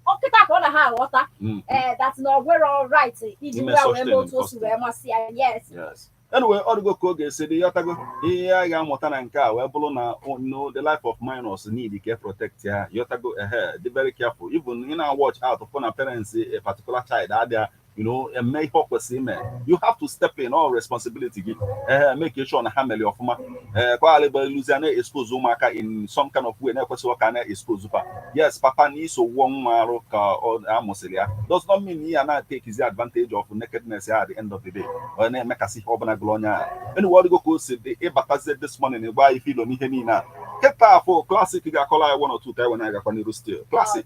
ọkịta ka ọ na ha aghọta ee that na ọ nwere right iji ime wee mee otu o si wee masị ya, yes. Yes, anyway, ọ dịgo ka ọ ga-esi dị, yọtago. Ihe a ga-amụta na nke a wee bụrụ na no, the life of minors need ka protect ya, yọtago. Ehe, dị very careful, even ị na watch out for na parents a particular child adịa eme ihe ọ kwesịrị ime. You have to step in, all responsibility gị. Ehe, make sure na ha mere ọfụma. Ee, kwa alịba iluzia na-expose ụmụaka in some kind of way na-ekwesịghị ka na-expose pa. Yes, papa na iso gwụọ nwa arụ ka ọ amụsịrị ya does not mean ya na take advantage of nakedness ya. At the end of the day, ọ na-emekasị ihe ọbụla gụrụ onye a. Anyway, ọ dịgo ka o si dị. Ịbatazie this morning, gba ife ilo n'ihe niile a kịta afọ. Classic ga-akọla anyị one or two ka anyị wee na-agakwa n'iru still. Classic.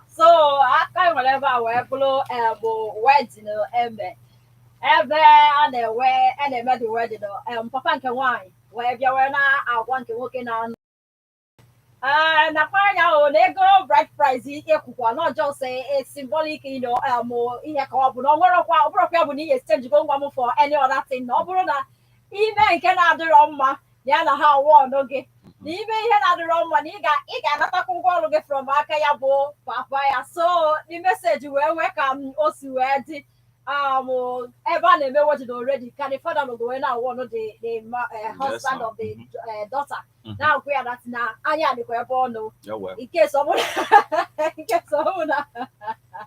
So aka nwere ebe a wee bụrụ bụ wedding eme ebe a na-enwe a na-eme the wedding. Papa nke nwaanyị wee bịa wee na-agwa nke nwoke na-anụ ee nakwa anya o na ego bride price ekwukwa not just a symbolic ihe ka ọ bụ na ọ nwerekwa, ọ bụrụkwa ya bụ na ihe exchange go ngwa m for any other thing, na ọ bụrụ na ime nke na-adịrọ mma ya na ha awụ gị na ime ihe na-adịrọ mma na ị ga-anatakwa ụgwọ ọrụ gị from aka ya bụ papa ya. So the message wee nwee ka m o si wee dị ebe a na-eme wedding already, ka the father nọ wee na-awụ ọnụ the husband ma'am. of the daughter, na-agwa ya that na anya dịkwa ebe ọ nọ Yeah, well. In case ọ bụrụ na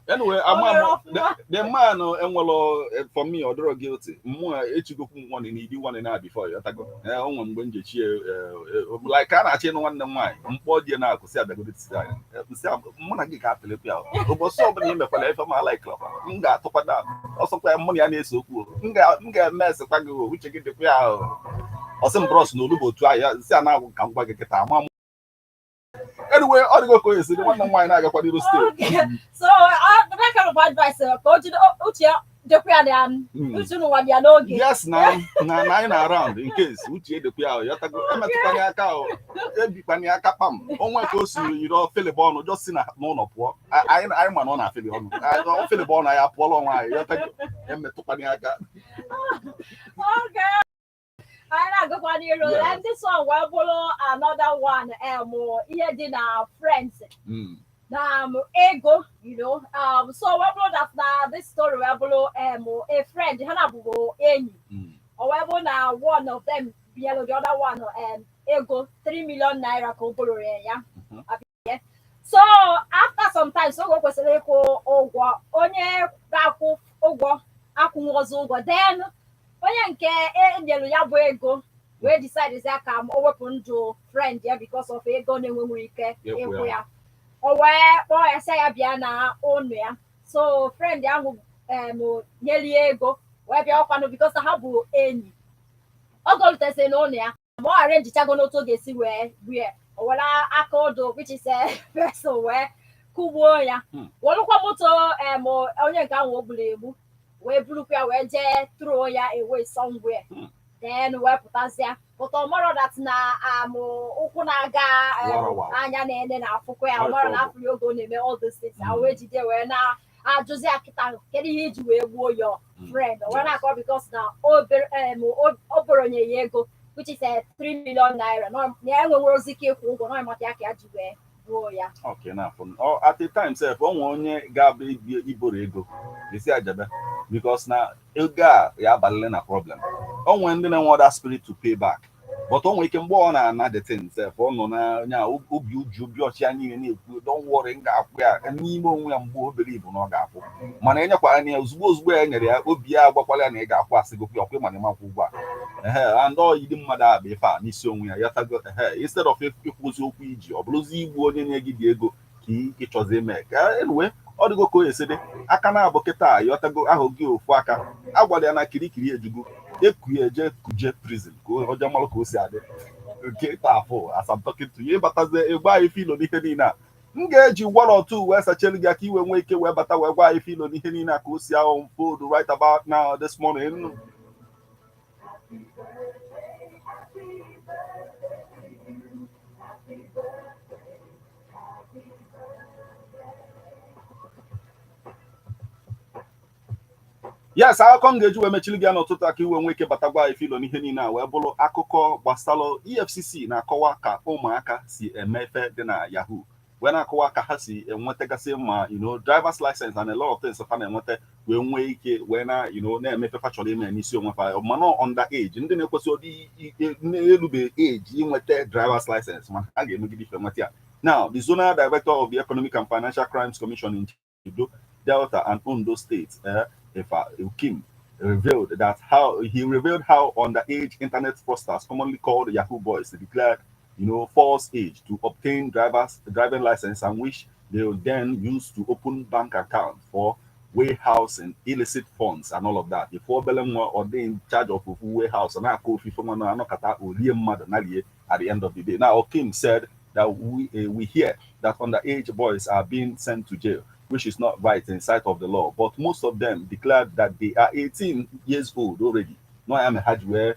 Anyway, o ama mere m ọfụma. The man enwelo, for me, ọ dịrọ guilty. Mmụọ echigokwu nwanne na idi nwanne na before ya tago. Eh, o nwere mgbe m ji like a na-achọ ịnụ nwanne m nwaanyị, mkpọ die na akụ si abịagodi tisi anyị nsị mụ na gị ga-atụlepụ ya. Ụbọchị ọbụla ị mekwara ife ma like m ga-atụkwa da ọsọkwa ya, mụ na ya na-ese okwu o. M ga-eme esekwa gị o, uche gị dịkwa ya o. Ọsị m, bros, na olu bụ otu ahụ ya si a na-agwụ ka m gwa gị kịta ama m. Anyway, ọ dịgo ka o esi dị. Nwanne m nwaanyị na-agakwa n'iru still. Okay. So that kind of advice ka o jide uche ya dịkwa ya na uche n'ụwa dị ya n'oge. Yes, na anyị na around in case uche edekwa ya, yọtago, emetụkwana ya aka o, ebikwana ya aka kpam. Onwe ka o si yiri felebe ọnụ, just si na n'ụlọ pụọ. Anyị ma na ọ na-afeli ọnụ. Ọ felebe ọnụ, anyị apụọla onwe anyị, yọtago, emetụkwana ya aka. Okay. Anyị na-agakwa n'iru. And this one wee bụrụ another one, ihe dị na friends na ego. So wee bụrụ that na this story wee bụrụ a friend ha na-abụbụ enyi. O wee bụrụ na one of them binyere the other one ego 3 million naira ka o bororo ya. Abịa. So after some time, so oge o kwesịrị ịkwụ ụgwọ, onye ga-akwụ ụgwọ akwụnwụ ọzọ ụgwọ. Then onye nke enyere ya bụ ego wee decide ya ka o wepụ ndụ friend ya because of ego na-enwenwu ike ịkwụ ịkwụ ya. Ya o wee kpọọ ya sị ya bịa na ụlọ ya. So friend ahụ nyere ya ego wee bịa ọkwanụ because ha bụ enyi. Oge o rutesịrị n'ụlọ ya. Ma ọ arrangechago n'otu ọ ga-esi wee gbuo, o were aka odo, which is pestle, wee kụgbuo ya, welụkwa moto em onye nke ahụ o gburu egbu, wee burukwa ya wee jee throw ya away somewhere. Then wee pụtazịa pụta, ọmarọ that na ụkwụ na-aga Wara. anya na-ene na afụkwa ya. Ọ Ọmarọ na ọ bụ. afụ ya oge ọ na-eme all those things. A wee jide wee na-ajụzi ya kịta, kedu ihe iji wee gbuo your friend? O wee na-akọ because na o boronye ya ego, which is 3 million naira, na ya enwenwere ike ịkwụ ụgwọ na maka ya ka ya ji wee gbuo ya. Okay, na afọ ọ at a time sef, ọ nwe onye ga-abịa iboro ego esi ajebe because na ego a ya abalịla na problem. O nwee ndị na-enwe other spirit to pay back, but o nwere ike mgbe ọ na-ana the thing sef, ọ nọ na nya obi uju, obi ọchị niile na-ekwu, "Don't worry, m ga-akwụ ya," n'ime onwe ya mgbe o believe na ọ ga-akwụ. Mana enyekwara ya ozugbo ozugbo ya nyere ya, obi ya agwakwala ya na ị ga-akwụ, asịgokwu ya ọkwa mana ịmakwụ ụgwọ a. Ehe, and ọ yiri mmadụ a bụ ife a n'isi onwe ya yatago. Ehe, instead of ịkwụzi okwu iji ọ bụrụzi igbu onye nye gị dị ego ka ị chọzi ime ka anyway, ọ dịgo ka o esi dị aka na-abụ kịta yọtago ahụ gị ofu aka agwara ya na kirikiri ejugo eku ya eje kuje prison ka o jee malụ ka o si adị nke taa afọ. As I'm talking to you, ịbatazie egbe anyị filo n'ihe niile a, m ga-eji one or two wee sachelu gị aka iwe nwee ike wee bata wee gwa anyị filo n'ihe niile a ka o si ahụ unfold right about now this morning. Yes, akụkọ m ga-eji wee mechiri gị ya n'ụtụtụ aka iwe nwee ike bata gwa anyị filo n'ihe niile a wee bụrụ akụkọ gbasalụ EFCC na-akọwa ka ụmụaka si eme ife dị na Yahoo, wee na-akọwa ka ha si enwetagasị ma driver's license and a lot of things fa na-enweta, wee nwee ike wee na na-eme ife fa chọrọ ime n'isi onwe fa, mana under age, ndị na-ekwesị ọdị na-erube age inweta driver's license, mana a ga-emegide ife nweta ya. Now, the zonal director of the Economic and Financial Crimes Commission in Edo, Delta and Ondo States, Efa Ukim, revealed that how he revealed how underage internet fraudsters, commonly called Yahoo Boys, declared false age to obtain drivers driving license and which they will then use to open bank account for warehousing illicit funds and all of that. If obele nwa ọ dị in charge of ofu warehouse na-akọ ofufe nwa anọkọta olie mmadụ nalie at the end of the day. Now, Okim said that we hear that underage boys are being sent to jail, which is not right in sight of the law. But most of them declared that they are 18 years old already. No, I am a hajj where,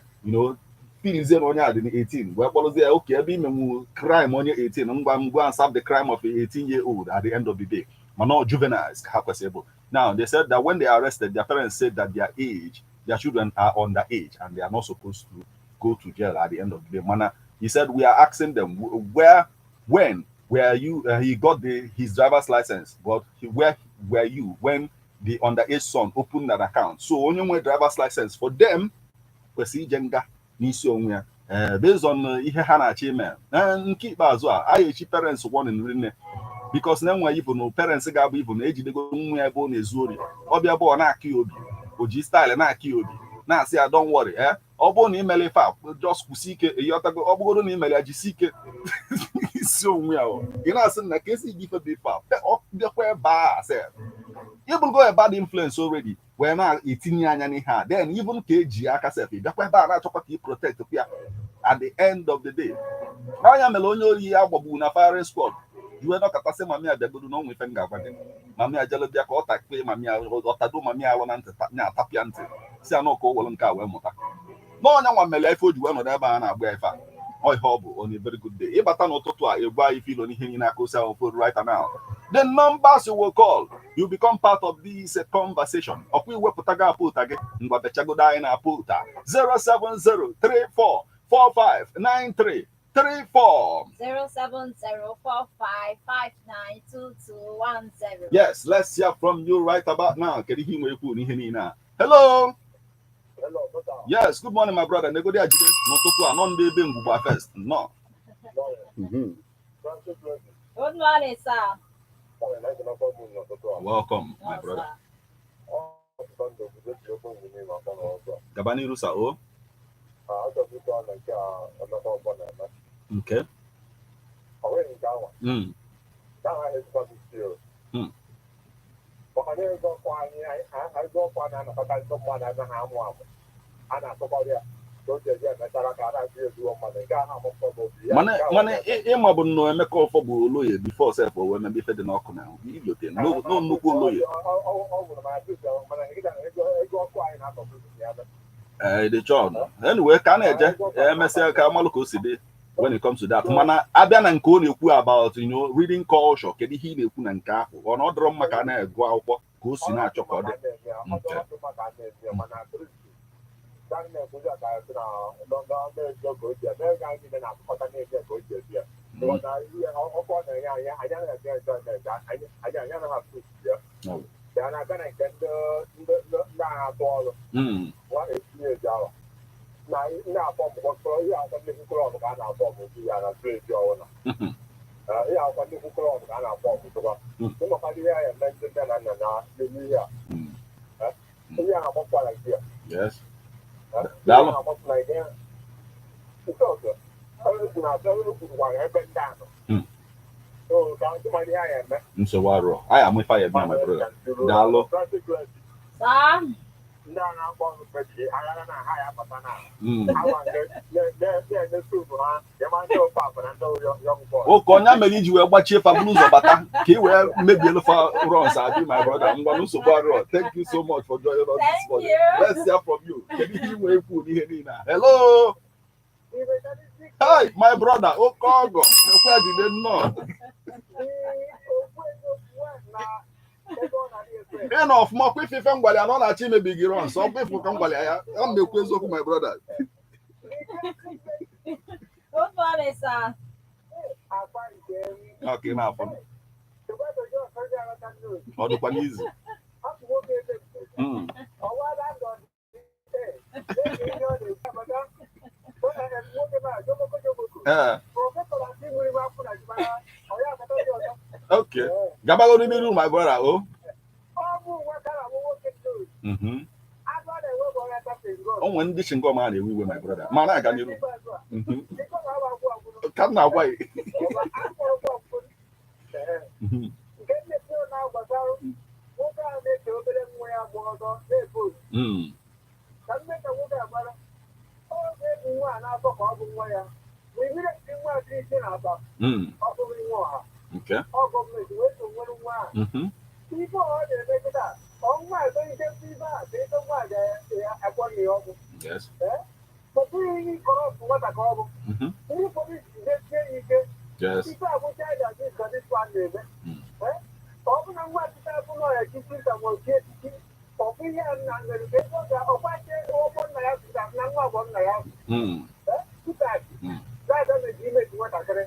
feelings onye a dị 18 wee kpọrọzie okay ebe imenwu crime onye 18 ngwa ngwa and serve the crime of a 18-year-old at the end of the day, ma not juveniles ka ha kwesịrị bụ. Now, they said that when they are arrested, their parents said that their age, their children are underage and they are not supposed to go to jail at the end of the day. Mana he said, we are asking them where, when were you, he got the his driver's license, but where were you when the underage son opened that account? So onye nwe driver's license for them kwesịrị ije nga n'isi onwe ya, based on ihe ha na-achọ ime. Nke ikpeazụ a anyị echi parents warning rinne because na enwe even na parents ga-abụ even na ejidego nwa ya ebe ọ na-ezu ori, ọbịa bụ ọ na-akụ ya obi, o ji style na-akụ ya obi na-asị ya, "Don't worry." Ọ bụrụ na imele ife a, just kwụsị ike ịghọtago. Ọ bụgoro na imele ya, jisi ike isi onwe ya o. Ị na-asị na ka esi gị ife bụ ife a ọ bịakwa ebe a sef, ịbụrụgo a bad influence already wee na-etinye anya n'ihe a. Then even ka eji aka sef, ị bịakwa ebe a na-achọkwa ka ị protect ya at the end of the day. Ọnya mere onye ori ya gbagburu na firing squad iwe nọkọtasị mami abịagodo na ọnwa ife m ga-agwa gị. Mami ajelu bịa ka ọ takpe mami, ọtado mami alụ na ntị nya atapịa ntị si anọ ka o were nke a wee mụta n'ọnya nwa mere ife o ji wee nọdụ ebe a na-agba ya ife a. Ọ ihe ọ bụ on a very good day. Ịbata n'ụtụtụ a egwu anyị filo n'ihe niile aka osi ahụ food right now. The numbers you will call, you become part of this conversation. Ọkwa iwepụta gị apụ ụta gị ngwa bechagodo anyị na-apụ ụta 07034 4593 34. 07045592210. Yes, let's hear from you right about now. Kedu ihe ị nwere ikwu n'ihe niile a? Hello. Hello, brother. Yes, good morning, my brother. Negodi ajide n'ụtụtụ a nọ ndị ebe ngwugba first. Nọ. Francis Wesley. Good morning, sir. Sorry, nice to know you n'ụtụtụ a. Welcome, my No, brother. sir. Ọ ọtụtụ ndị obodo ji okwu ngwu n'ime aka n'ọzọ. Gaba n'iru sa o. Achọrọ m ịkọ na nke a Emeka Ọgbọ na-eme. Nke. Ọ nweghị nke anwa. Nke ahụ ezigbo isi o. Maka na ego ọkụ anyị, ego ọkụ a na-anakọta ndị mmadụ anaghị amụ amụ. A na-atụkọrọ ya. Mana ịma bụ nnọọ Emeka Ọfọ bụ oloye before sef o wee mebe ife dị n'ọkụ na ilote nọ nnukwu oloye. Ee, dị chọn. Anyway, ka a na-eje emesịa ka amalụ ka o si dị when it comes to that. Mana abịa na nke ọ na-ekwu about reading culture, kedu ihe ị na-ekwu na nke ahụ? Ọ na ọ dọrọ mma ka a na-egụ akwụkwọ ka o si na-achọ ka ọ dị. Yes. Daalụ. Nsogbu arụọ. Anyị amụ ife anyị eme, my brother. Daalụ. Oke onye mere iji wee gbachie fa buru ụzọ bata ka ị wee mebielu fa runs abi, my brother. Ngwa, nsogbu arụọ. Thank you so much for joining us this morning. Let's hear from you. Kedu ihe ị nwere ikwu n'ihe niile a? Hello. Hi, my brother. Oke ọgọ. Nekwe jide nnọọ. Ị nọ ọfụma kwa ife ife ngwali anọ na-achọ imebi gị runs. Ọ bụ ifu ka ngwali ya. Ọ m na-ekwu eziokwu, my brother. Good morning, sir. Okay, na-afọ. Ọ dịkwa n'izu. Okay. Gabago n'iru, my brother. Oh. O nwere ndị chingom a na-ewe iwe, my brother. Ma na-aga n'iru. Ka m na-agwa gị. Okay. Yes. Yes.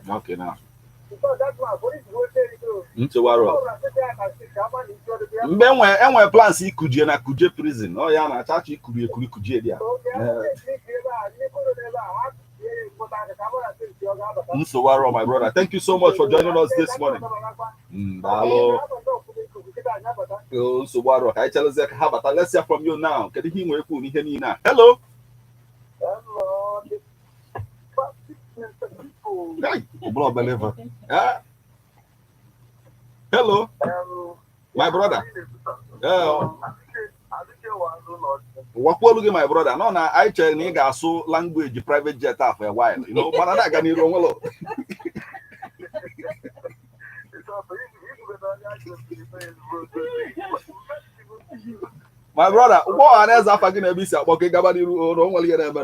Okay, now. Mgbe enwe plans ikujie na Kuje prison, ọ ya na-acha achọ ikuri ekuri kujie dị ya. Nsogbu arọ, my brother. Thank you so much for joining us this morning. Daalụ. Nsogbu arọ ka anyị chelezie ka ha bata. Let's hear from you now. Kedu ihe ị nwere ikwu n'ihe niile a? Hello. Hello. My brother. Wakwolu gị, my brother. Nọ na anyị chere na ị ga-asụ language private jet a for a while. You know, mana na-aga n'iru onwelo. My brother, ụgbọ ọha na eze afa gị na ebe isi akpọ ka ị gaba n'iru na o nwere ihe na-eme.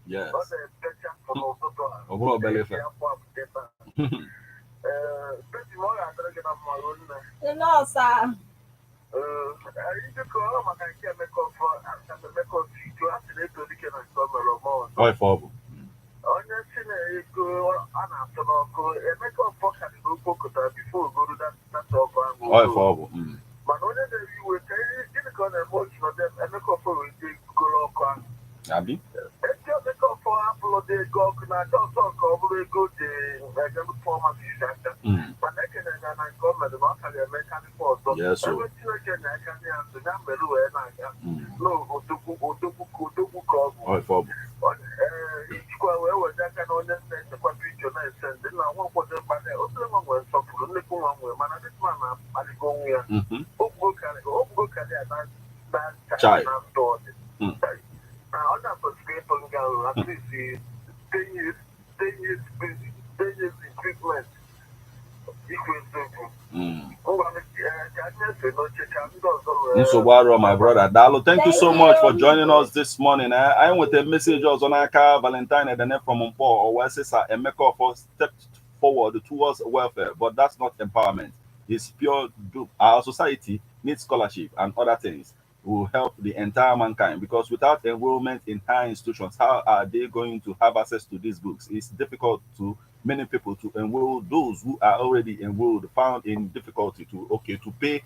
Yes. Ọ bụrụ obere ife. Onye si na ego a na-atụ n'ọkụ Emeka Ọfọ karịrị okpokọtara bifo ogoru data ọkụ ahụ. Mana onye na-eri iwe ka gịnị ka ọ na-eme otu nọdụ Emeka Ọfọ wee jee goro ọkụ ahụ. Eji Emeka Ọfọ hapụrụ dị ego ọkụ na-acha ọsọ ka ọ bụrụ ego dị ego aka. Mana ekene ya na nke o mere na ọ karịrị eme karịkwa ọzọ. Ebe Chineke na-aka ya ntụ ya mere wee na-aga n'odogwu ka ọ bụ. Ijikwa wee weta aka na onye na-echekwa vidio na-ese ndị na nwa nkwado mkpali obere nwa nwere nsọpụrụ nnukwu nwa nwere mana this man na-akpaligo onwe ya. Ogbugo karịa na That Chai. child na ndụ ọ dị. Na ọ na-akwesịrị ịtụ nga ahụ at least 10 years, 10 years prison, 10 years imprisonment. Ikwu eziokwu. Ngwa, ka anyị efe n'oche ka ndị ọzọ wee. Nsogbu arọ, my brother. Daalụ, thank you so Thank much for you. joining us this morning. Anyị nwetara message ọzọ n'aka Valentine Edene from Mpo. O wee sị, "Sir Emeka Offor stepped forward towards welfare, but that's not empowerment. It's pure dupe. Our society needs scholarship and other things will help the entire mankind, because without enrollment in higher institutions, how are they going to have access to these books? It's difficult to many people to enroll. Those who are already enrolled found in difficulty to, okay, to pay,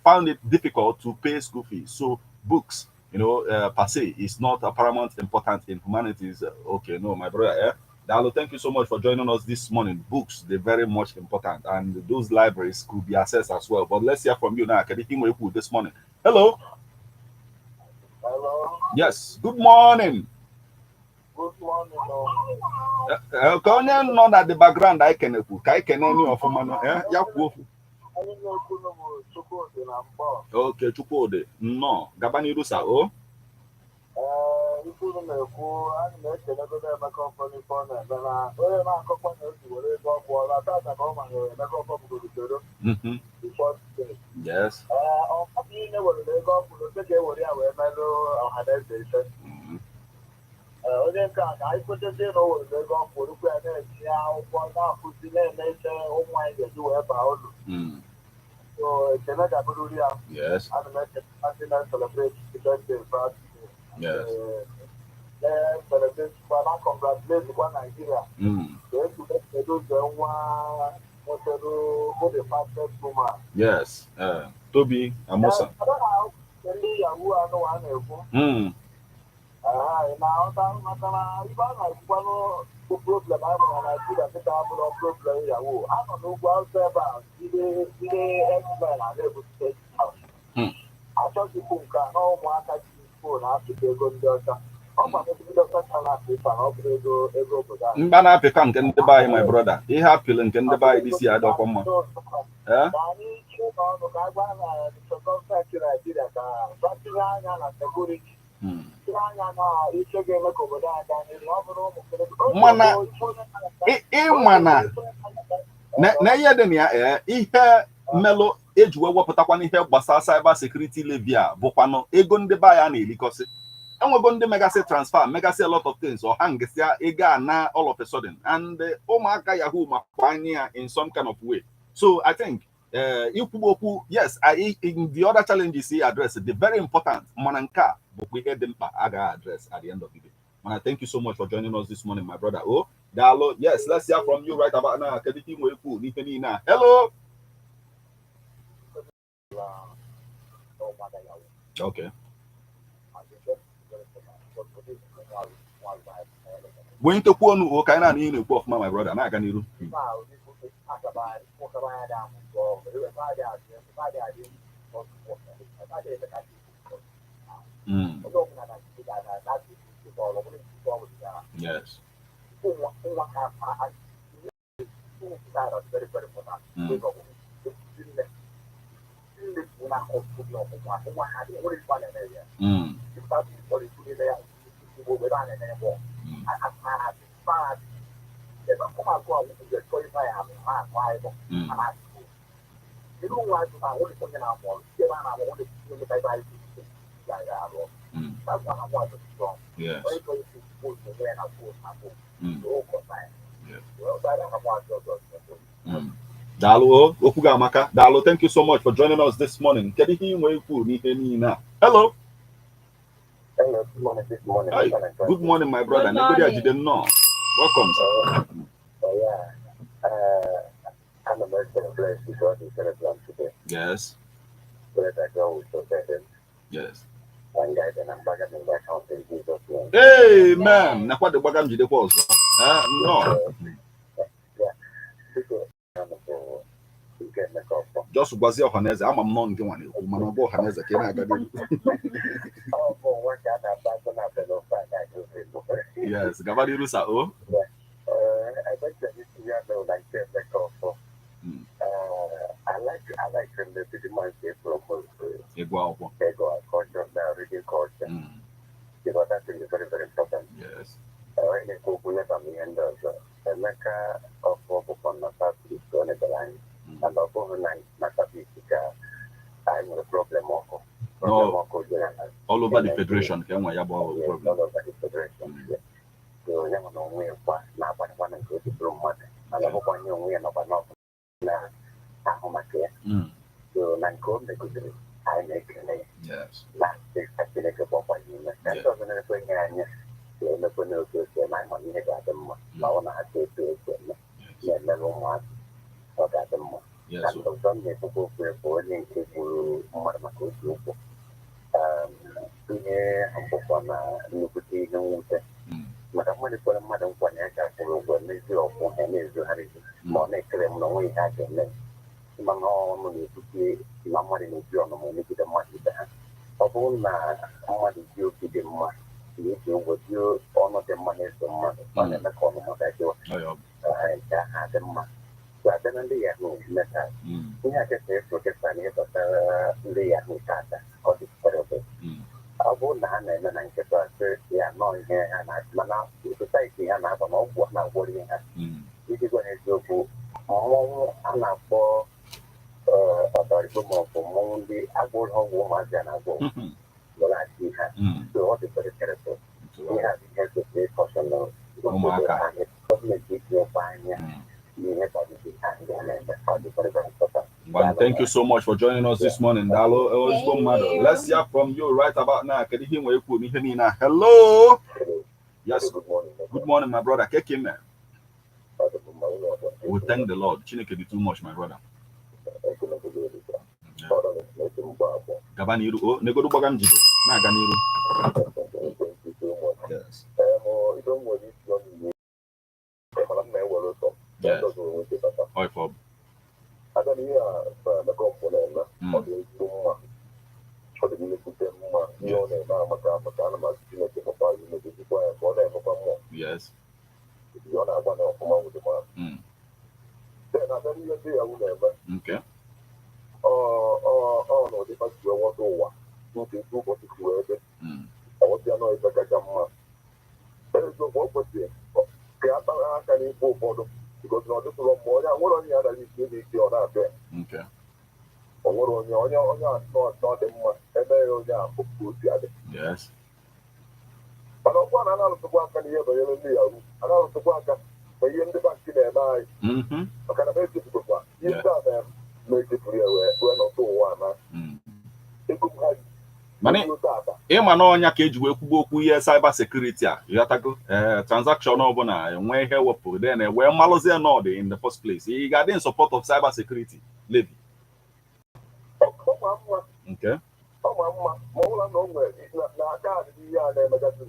found it difficult to pay school fees. So books, per se, is not a paramount important in humanities." Okay, no, my brother. Eh? Daalụ, thank you so much for joining us this morning. Books, they're very much important, and those libraries could be accessed as well. But let's hear from you now. Kedu ihe ị this morning? Hello. Hello. Yes. Good morning. Good morning. Ka onye nọ na the background anyị kenekwu ka anyị kene ni ọfụma nọ, ya kwuo okwu. Onye na-ekwu bụ Chukwudị na Mkpọ. Okay, Chukwudị, nnọọ, gaba n'iru sa o. Ee, ife unu na-ekwu, anyị na-ekelegodo Emeka Ọfọ n'ife ọ na-eme, na onye na-akọkwa na esi were ego ọ pụọla tata ka ọ manyere Emeka Ọfọ bugoro usoro before today. Ee, ọ bụ niile were ego ọ pụrụ ote ga-ewere ya wee melụ ọha na eze ife. Ee, onye nke a ka anyị kwetezie na o were ego ọ pụrụ ukwu ya na-etinye akwụkwọ, na-akụzi, na-eme ife ụmụ anyị ga-eji wee baa uru. So ekele ga-abụrụri ya. Ana m ekele ndị na-celebrate the birthday birthday. Na-celebrate kwa, na congratulate kwa Nigeria ka esi edozie nwa nwetara bụ the fastest woman. Yes. Tobi Amusan. Ndị yahoo anụ a na-ekwu. Ị na-aghọta? Maka na ibe a na-ekwukwanụ bụ problem anyị nwere na Naijiria dịka abụrụ problem yahoo anọ n'ugwu Awụsa ebe a, ndị herdsmen a na-ebute. Achọghịkwu nke a na ụmụaka ji phone apịta ego ndị ọcha. Ọ kwa ndị ọcha ka na-apị ife na ọ bụrụ ego obodo a. Mgba na-apịka nke ndị be anyị, my brother. Ihe apịlị nke ndị be anyị dị si adọkwa mma. Eh? Ka anyị chie n'ọnụ ka a gwa na gọọmenti Naijiria ka batinye anya na security, tinye anya na ike ga-eme ka obodo anyị gaa n'ihu. Ọ bụrụ ụmụ Mana ịma na na ihe dị na ya, ee, ihe mmelụ eji wee wepụtakwana ihe gbasara cyber security levy a bụkwanụ ego ndị be anyị a na-elikọsị. Enwego ndị megasị transfer, megasị a lot of things, ọha ngesịa ego a na all of a sudden, and ụmụaka yahoo makwa anya ya in some kind of way. So I think ikwugbu okwu, yes, in the other challenges he address the very important, mana nke a bụkwa ihe dị mkpa a ga address at the end of the day. Mana thank you so much for joining us this morning, my brother. Oh, daalụ. Yes, let's hear from you right about now. Kedu ihe ị nwere ikwu n'ihe niile a? Hello. Okay, wee ntekwu ọnụ o ka anyị na-anụ ihe na-ekwu ọfụma, my brother, na-aga n'iru. Yes. Daalụ o, okwu gị amaka. Daalụ, thank you so much for joining us this morning. Kedu ihe ị nwere ikwu n'ihe niile a? Hello. Hello, good morning, good morning. Hi, good morning, my brother. Good Negodi morning. Ajide, nnọọ. Welcome, sir. Yeah, I'm a merchant blessed with the celebrate today. Pray that God will protect them and guide them and back them back out in Jesus' name. Amen. Nakwa dị gbaga m jidekwa ọzọ. Eh, nnọọ. Biko, ana m nke Emeka Ọfọ. Just gwazie ọhaneze, ama m nọ nke nwa na-ekwu, mana ọ bụ ọhaneze ka ị na-aga n'ihu. Ọ bụ nwa ka a na-ata akụ na abịa n'ofe a na-agụ ego. Yes, gaba n'iru sa o. Emeka isi ya mere na nke Emeka Ọfọ. I like I like them to the man say promote Ịgụ akwụkwọ. Ego culture na reading culture, because that thing is very, very important. Onye na-ekwu okwu nyeba m ihe ndị ọzọ. Emeka Ọfọ bụkwa na South East ọ na-ebere anyị, and ọ bụghị na South East ka anyị nwere problem ọkụ, problem ọkụ dị na All over the federation ka enwe ya bụ Yes, problem. All over the federation. Yeah. So ya nwe na onwe ya kwa na-agbanyekwa na nke o ji bụrụ mmadụ, mana ọ bụkwa nye onwe ya nọkwa n'ọkụ na-ahụ maka ya. So na nke o megidere, anyị na-ekele ya na ka Chineke gbakwa ya ume ka ndị ọzọ na-ekwenye anya ga-emekwe n'otu o si eme anyị, mana ihe ga-adị mma ma ọ na-achọ etu esi eme na-emere ụmụazị, ọ ga-adị mma. Na ndị ọzọ m na-ekwukwa okwu bụ onye nke gburu mmadụ maka otu ụkwụ. Ihe bụkwa na nnukwute ihe mwute, maka mmadụ kwere mmadụ nkwa na ya ga-akwụrụ ụgwọ mezie ọkwụ ha na-ezogharịzi ma ọ na-ekele m na onwe ihe a ga-eme, mana ọnụ na-ebute na mmadụ na-eji ọnụma emegide mmadụ ibe ha. Ọ bụrụ na mmadụ ji obi dị mma na-eji ụgwọ ji ọnụ dị mma na-eso mmadụ, ọ na-eme ka ọnụma dajụọ. Ọ ya ọ bụ. Nke ahụ adị mma. So abịa na ndị yahoo meta, ihe a kesa eso kesa na ihe gbasara ndị yahoo tata, ọ dị terrible. Ọ bụrụ na ha na-eme na nkịta sị ya nọọ ihe ha na mana society ha na-agba na ọgwụ a na-agwọrọ ihe ha. Iji gwa ha eziokwu, mmọnwụ a na-akpọ ọdọrịbo maọbụ mmọnwụ ndị agwụrụ ọgwụ ụmụazị a na-agwọ lọghachi ha. So ọ dị very terrible. Ihe a bụ ihe kwesịrị ịkọsọ na Ụmụaka. Gọọmenti itinyekwa anya n'ihe gbasara ha ndị a na-eme. Ọ dị very, very important. Well, thank you so much for joining us this morning. Daalụ, ezigbo Thank mmadụ. you. Let's hear from you right about now. Kedu ihe ị nwere ikwu n'ihe niile a? Hello. Yes. Good morning. Good morning, my brother. Keke man. We thank the Lord. Chineke dị too much, my brother. Yeah. Gaba n'iru. Oh, negodu gbaga m jide. Na-aga n'iru. Yes. Ọ ife ọ bụ. Aga na ihe a Emeka Ọfọ na-eme, ọ dị ezigbo mma, ọ dị nnekwute mma. Ihe ọ na-eme amaka amaka. Ana m asị Chineke papa ya imegozikwa ya ka ọ na-emekwa mmụọ. Ihe ọ na-agba na ọfụma nwụdị ma then abịa n'ihe ndị yahoo na-eme, ọ na ụdị si wee nweta ụwa nke etu ụbọchị si wee dị, ọghọta ya nọ ife kacha mma. Eziokwu, o kwesịrị ka a tara aka n'ikpe ụfọdụ, because na ọ dịtụrụ mma. Onye a nwere onye ya anaghị ike dị ike ọ na-abịa. O nwere onye a nọ dị mma eme ya onye a bụ ka o si adị. Mana ọkwa na ana-alụsịkwa aka n'ihe banyere ndị yahoo, a na-alụsịkwa aka ma ihe ndị bankị na-eme anyị, maka na m echefukwa ihe ndị a na ma echefuru ya wee nọtụ ụwa na ego m ha ji Mana ego tata. Ịma na ọnya ka eji wee kwugbo okwu ihe cyber security a, ịghọtago? Ee, transaction ọbụla enwe ihe wepụ, then wee malụzie nọọdụ in the first place. Ị ga-adị in support of cyber security levy? Ọ ma mma. Ọ ma mma ma ọ bụla na o nwere na aka adịghị ihe a na-emegasị.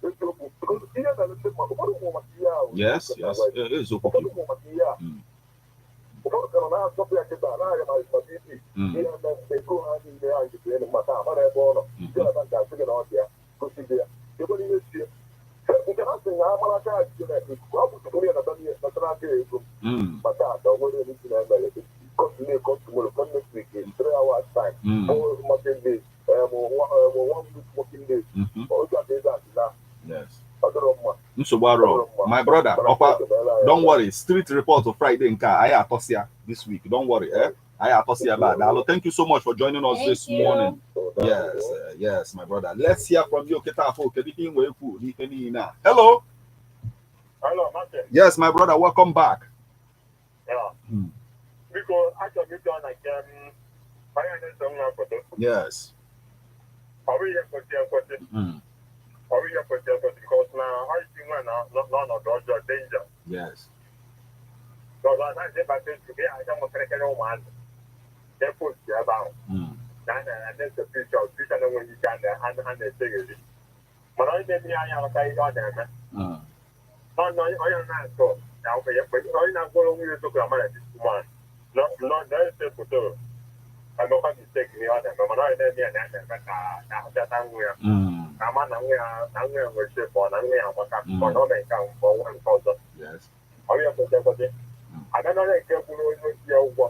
Eziokwu, because ihe mere ndị mmadụ ụfọdụ mụ maka ihe ahụ. Yes, eziokwu. Ụfọdụ mụ maka ihe a. Ụfọdụ ka nọ na-asọpụ ya kịta na-arịa ma BP ihe na ego ha niile ha jikwa elu maka amara ebe ọ nọ. Jonathan ga-asị gị na ọ dị ya gosi gị ya ekwere ihe sie nke ha sị na ha mara aka ha jide na ikuku ọ bụ tupu ya nata ihe natara aka ego. Maka ata o nwere ezi na-eme come today, come tomorrow, come next week, in 3 hours time, four working days, one week working days. Otu a ka ego a si na ọ dịrọ mma. Nsogbu arọ, my brother. Ọkwa don't worry, street report of Friday nke a anyị atọsịa this week. Don't worry, eh, anyị atọsịa ebe a. Daalụ, thank you so much for joining us Thank this you. morning. Yes, my brother, let's hear from you kịta. Afọ kedu ihe ị nwere ikwu n'ihe niile a? Hello. Hello, Martin. Yes, my brother, welcome back. Yeah. Biko, achọrọ m ịjụ na nke m onye na-eso nwa foto. Ọ bụ ihe kwesịrị ekwesị. Ọ bụ ihe kwesịrị ekwesị because na ọ isi nwa na n'ọnọdụ ọjọọ, danger. Because ọ naghị ịba Facebook ya aja mụkịrịkịrị ụmụazị. Na-epost ebe ahụ. Na a na-ese picture na-enweghị ike a na-esegheri. Mana onye na-eme ihe anya amata ihe ọ na-eme. Onye na-atụ na onye na-agwara onwe ya eziokwu na mara this woman na-ese foto emekwa mistake ihe ọ na-eme, mana onye na-eme ya na ya na-eme ka ahụchata nwa ya ka ama na nwa ya nwere shape, ọ na nwa ya amaka, ọ na ọ mee nke a mgbe ọ nwee nke ọzọ. Ọrụ ya kwesị ekwesị. Abịa n'onye nke kwuru onye ozi ya ụgwọ.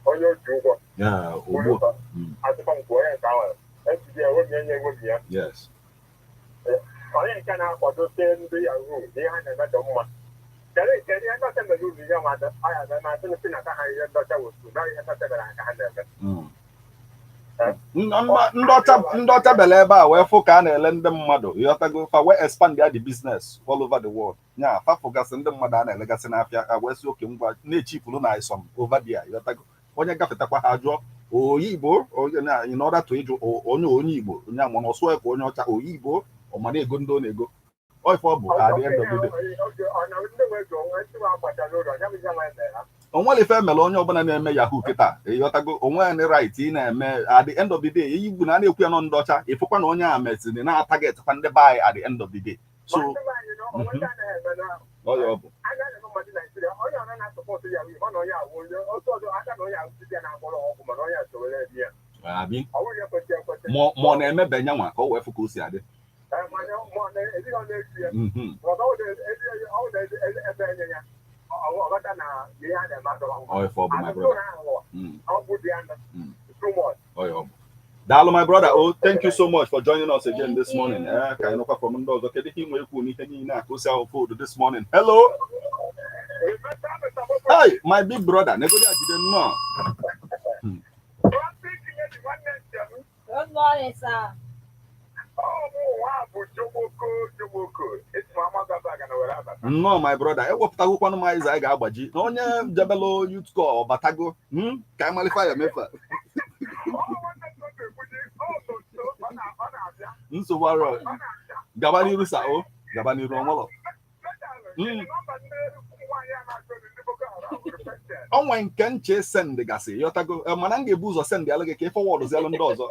Onye oji ụgwọ. Ya ogbu. Asịkwa nke onye nke ahụ ejide ewebi enye ewebi ya. Onye nke na-akwadote ndị yahoo na ihe ha na-eme dị mma. Kedu nke ihe ndọcha mere uru ihe nwa ọya na asị na aka ha ihe ndọcha wotu na ihe ndọcha mere ha ka ha na-eme. Ndị ọcha bịara ebe a wee fụ ka a na-ele ndị mmadụ, ịghọtago? Fa wee expand ya, the business all over the world. Nya fafụgasị ndị mmadụ a na-elegasị n'afịa, a wee sị oke ngwa na-echipụrụ na isom over there, ịghọtago? Onye gafetakwa ha jụọ oyibo onye na in order to ịjụ onye Igbo, onye amụ na ọsụ ka onye ọcha oyibo ọmana ego ndị ọ na-ego. Ọ ife ọ bụ at the end of the day. Ọ na ndị nwe ego onwe ndị nwe agbata n'ụlọ ya bụ ihe nwa emere ha. Onwere ife emere onye ọbụla na-eme yahoo kịta, ịghọtago? Onwe ni right ị na-eme. At the end of the day, igwu na a na-ekwu ya nọ ndị ọcha, ịfụkwa na onye a mesịrị na-atargetkwa ndị be anyị at the end of the day. So Ma ndị be anyị na onwe ndị anaghị eme na ọ ya ọ bụ. Anya na-eme mmadụ Naijiria, onye ọna na-asupport ya wụ mana onye awụ onye otu ọzọ aka na onye ahụ dibịa na-agbọrọ ọgwụ, mana onye sowere eme ya. Abi. Ọ bụghị ekwesị ekwesị. Ma ọ na-emebe nyanwa ka o wee fụ ka o si adị. Ee, mana ma ọ na-ezighị ọ na-eji ya. Ọ bụ na ebe enye ya ọ ghọta na ihe a na-eme adọrọ mma. Ọ ife ọ bụ, my brother. Ọ bụ dị ya too much. Ọ ya ọ bụ. Daalụ, my brother. Oh, thank you so much for joining us again Thank this morning. you. Eh, ka anyị nụkwa from ndị ọzọ. Kedu ihe ị nwere ikwu n'ihe niile a ka o si ahụ food this morning? Hello. Hey, my big brother, negodi ajide nnọọ. Good morning, sir. Ọ bụ Nnọọ, my brother. Ewepụtagokwanụ m anyị anyị ga-agbaji na onye jebelo youth corps batago, Ka anyị malifa ya mefa nsogbu arọ. Gaba n'iru sa o gaba n'iru ọnwụlọ. Onwe nke nche send gasị, yọtago? Mana m ga-ebu ụzọ send alụ gị ka ị forwardzialụ ndị ọzọ.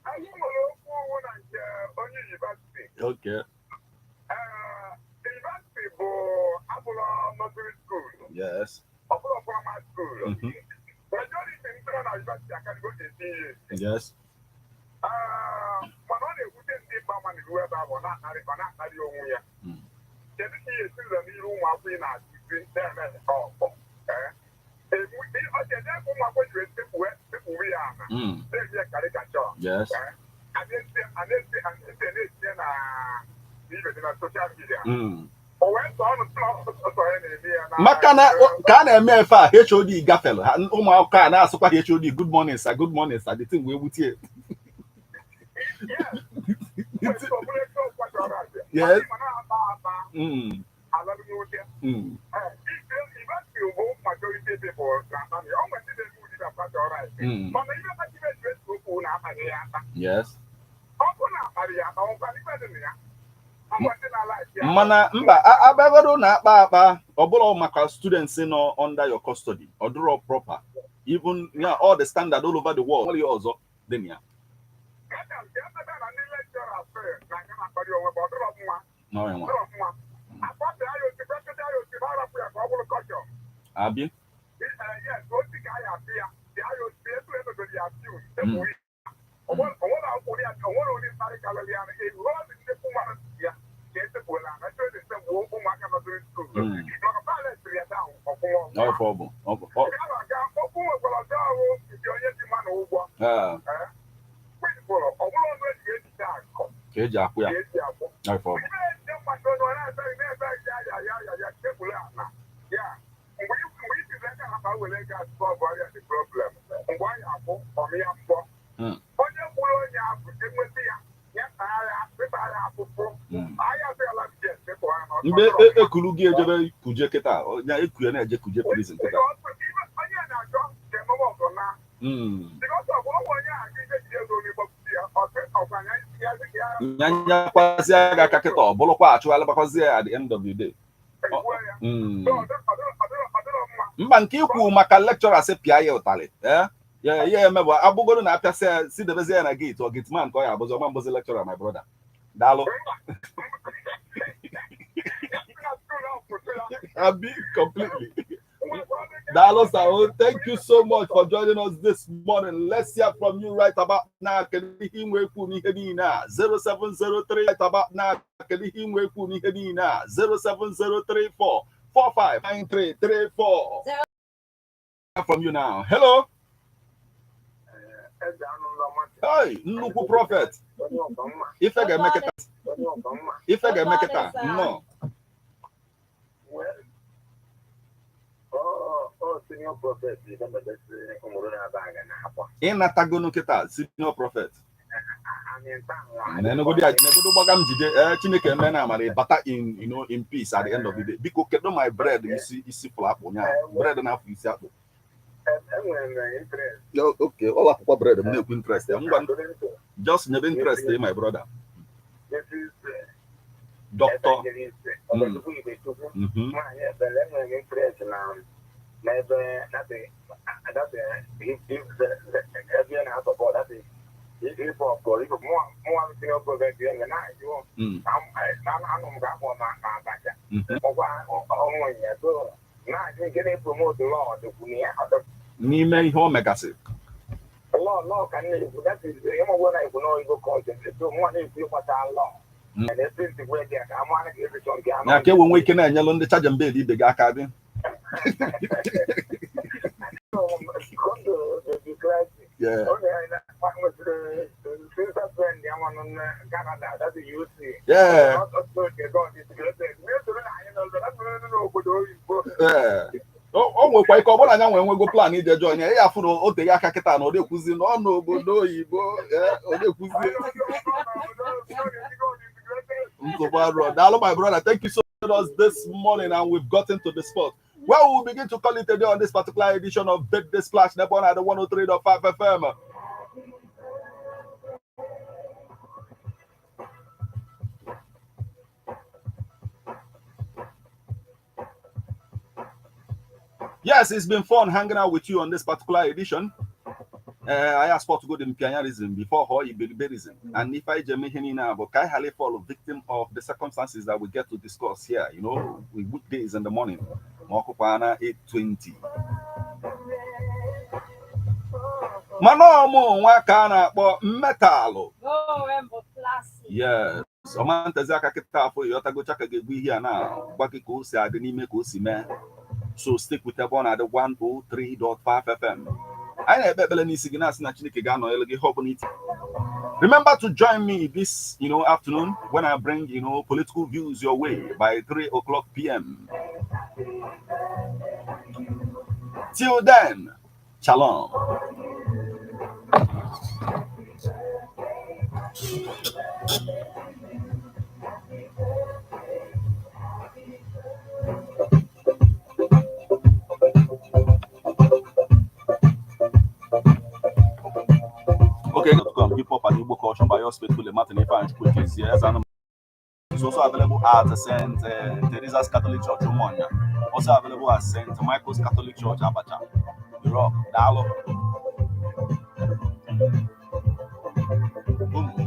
Anyị nwere okwu owu na nke onye university. University bụ abụrụ nursery school. Ọ bụrụ primary school. Majority ndị nọ na university akarịgo 18 years. Mana ọ na-ewute ndị mba ma na-eru ebe ahụ, ọ na-akparị onwe ya. Kedu ka ihe esi ụzọ n'iru ụmụ akwụkwọ ị na-akụzi na-eme nke ọkpọ? Ọ kedu ebe ụmụ akwụkwọ ji wee sekpuwe ya ama na-eme ya karikachọ? A na-esi a na-esi a na-esi na-etinye na ibe dị na social media. O wee sọ ọnụ sọ ya na-eme ya na Maka na ka a na-eme efe a, HOD gafere ha, ụmụ akwụkwọ a na-asụkwa HOD, "Good morning, sir, good morning, sir." The thing wee wutie. Yes. Ọ bụrụ eziokwu chọrọ asị. Mana aba aba alalụ n'ute. University bụ majority people na-akpali. Ọ nwere ndị na-eme ụdị na chọrọ asị. Mana ihe kacha ibe ji esi okwu na-akpali ya akpa. Ọ bụ na akpali ya akpa, nwekwa ibe dị na ya. Ọ nwere ndị na-ala isi ya. Mana mba, abịagodo na-akpa akpa, ọ bụrụ maka students nọ under your custody, ọ dịrọ proper, even yeah, all the standard all over the world, nwere ihe ọzọ dị na ya. Kacha nke emebe na ndị lecturer sị na nke na-akpali onwe bụ ọ dịrọ mma. N'ọnya nwa. Dịrọ mma. Akpọpịa ya otu, kpọpịa ya otu, ma arapụ ya ka ọ bụrụ kọchọ. Abi. Yes, otu ka a ya apị ya, pịa ya otu, etu emegoro ya apị unu. Onwere akwụkwọ ya, onwere onye mkparị karịrị ya, eruo ndị mmadụ ya ka esepụla na ndị na-ese gbuo ụmụaka nọdụrụ school. Maka parents ya down ọfụma Ọ ọfụma. ife ọ bụ ọ bụ ọ Nke a na-aga okwu nwekwara ọzọ ahụ nke onye ji mmanụ ụgwọ. Kwesịrị ọ bụrụ ọnụ eji ejide akụ ka eji akwụ ya. Ka eji akwụ. Ọ ife ọ bụ. Ibe ndị mmadụ nọ na-ebeghị na-ebeghị ya ya ya ya ya tebụl ala ya mgbe i tiri aka ha were ego asọlve ọrịa dị problem mgbe ọ ya akwụ ọmịya mbọ. Onye gburu onye ahụ enweta ya, ya taa ya pịta ya afụfụ. Ahịa sịala m jes pịpụ ya na Mgbe ekulu gị ejebe kuje kịta, ya eku ya na-eje kuje prison kịta. Onye na-achọ ka ememe ọzọ na because of ọnwa onye ahụ ije jide ego n'ịgbapụta ya ọkwanya ya ya. Nyanyakwazị gị aka kịta, ọ bụrụkwa achụghalịbakwazi ya at the end of the day. Egbuo ya. So, ọ dịrọ mma. Mba, nke ikwu maka lecturer sị pịa ya ụtalị, eh? Ya ya eme bụ abụgoro na apịasị ya si debezie ya na gate, ọ gate man ka ọ ya abụzi ọma mbụzi lecturer. My brother, daalụ. Na school ahụ kwụsị ya. Abi, completely. Daalụ sir, thank you so much for joining us this morning. Let's hear from you right about now. Kedu ihe ị nwee kwu n'ihe niile a? 0703 right about now. Kedu ihe ị nwee kwu n'ihe niile a? 07034 459334. From you now. Hello. Eze anụ ụlọ mmadụ. Hey, nnukwu prophet. Onye ọgọ mma. Ife ga-eme kịta. Onye ọgọ mma. Ife ga-eme kịta. Nnọọ. Well, ọ senior prophet na-emebesi ụmụrụ na-aba aga na-akwa. Ịnatagonu kịta, senior prophet. Anyị nta nwa. Na-enegodi negodo gbaga m jide ee Chineke eme na amara bata in in peace at the end of the day. Biko, kedu my bread isi isi fụrụ akpụ nya bread na-afụ isi akpụ? Enwere m interest. Okay, ọ akwụkwọ bread m na-ekwu interest ya. Ngwa, just nyebe interest, my brother. Mrs. Doctor. Evangelist Ọbachukwu Ibechukwu. Nwaanyị ebele, enwere m interest na n'ebe adabe ebe na-asọpọ dabe hip hop or hip hop. Mụnwa m senior prophet ya na-ajụ na anụ m ga-akpọ na abacha. Ọkwa ọnwụ ya so na-ajụ nke na-epromote law dịkwu na ya. N'ime ihe o megasị. Law ka m na-ekwu, that is ịmụgwọ na-ekwu n'oyibo culture, so mụnwa na-ekwu ịgbata law and esi wee dị ka amụ anaghị ezichọ nke anụ. Na ka enwe nwee ike na-enyelụ ndị chajambed ibe gị aka dị. Come to the crisis. Oge nwesịrị sister friend ya nwa nọ na Canada, that's the UC. N'obodo oyibo. Yeah. O nwekwa ike ọ bụrụ anya nwee nwego plan ije join ya, ya afụ na o teghị aka kịta na ọ na-ekwuzi na ọ n'obodo oyibo. Ọ na-ekwuzi nsogbu arụọ. Daalụ, my brother. Thank you so much this morning, and we've gotten to the spot where we will begin to call it a day on this particular edition of Big Day Splash Nebon at the 103.5 FM. Yes, it's been fun hanging out with you on this particular edition. I asked to go to pioneerism before her iberiberism. And if I now, but Kai Hale fall victim of the circumstances that we get to discuss here, we weekdays in the morning. Mokupana 8:20. Mana ọmụ nwa ka a na-akpọ metalụ. Yes. Ọma ntezi aka kịta afọ ịghọtagocha ka ga-egbu ihe a na gwa gị ka o si adị n'ime ka o si mee. So stick with ebe ọ na-adị 103.5 FM. Anyị na-ekpe ekpere n'isi gị, na-asị na Chineke ga-anọnyere gị ihe ọbụla iti. Remember to join me this afternoon when I bring political views your way by 3 o'clock p.m. Till then, shalom. Okay, come hip hop and Igbo culture by yours faithfully, Martin Ifeanyi Chukwuekezie. It's also available at St. Teresa's Catholic Church, Umuahia. Also available at St. Michael's Catholic Church, Abacha. The Rock, Dalo. Boom.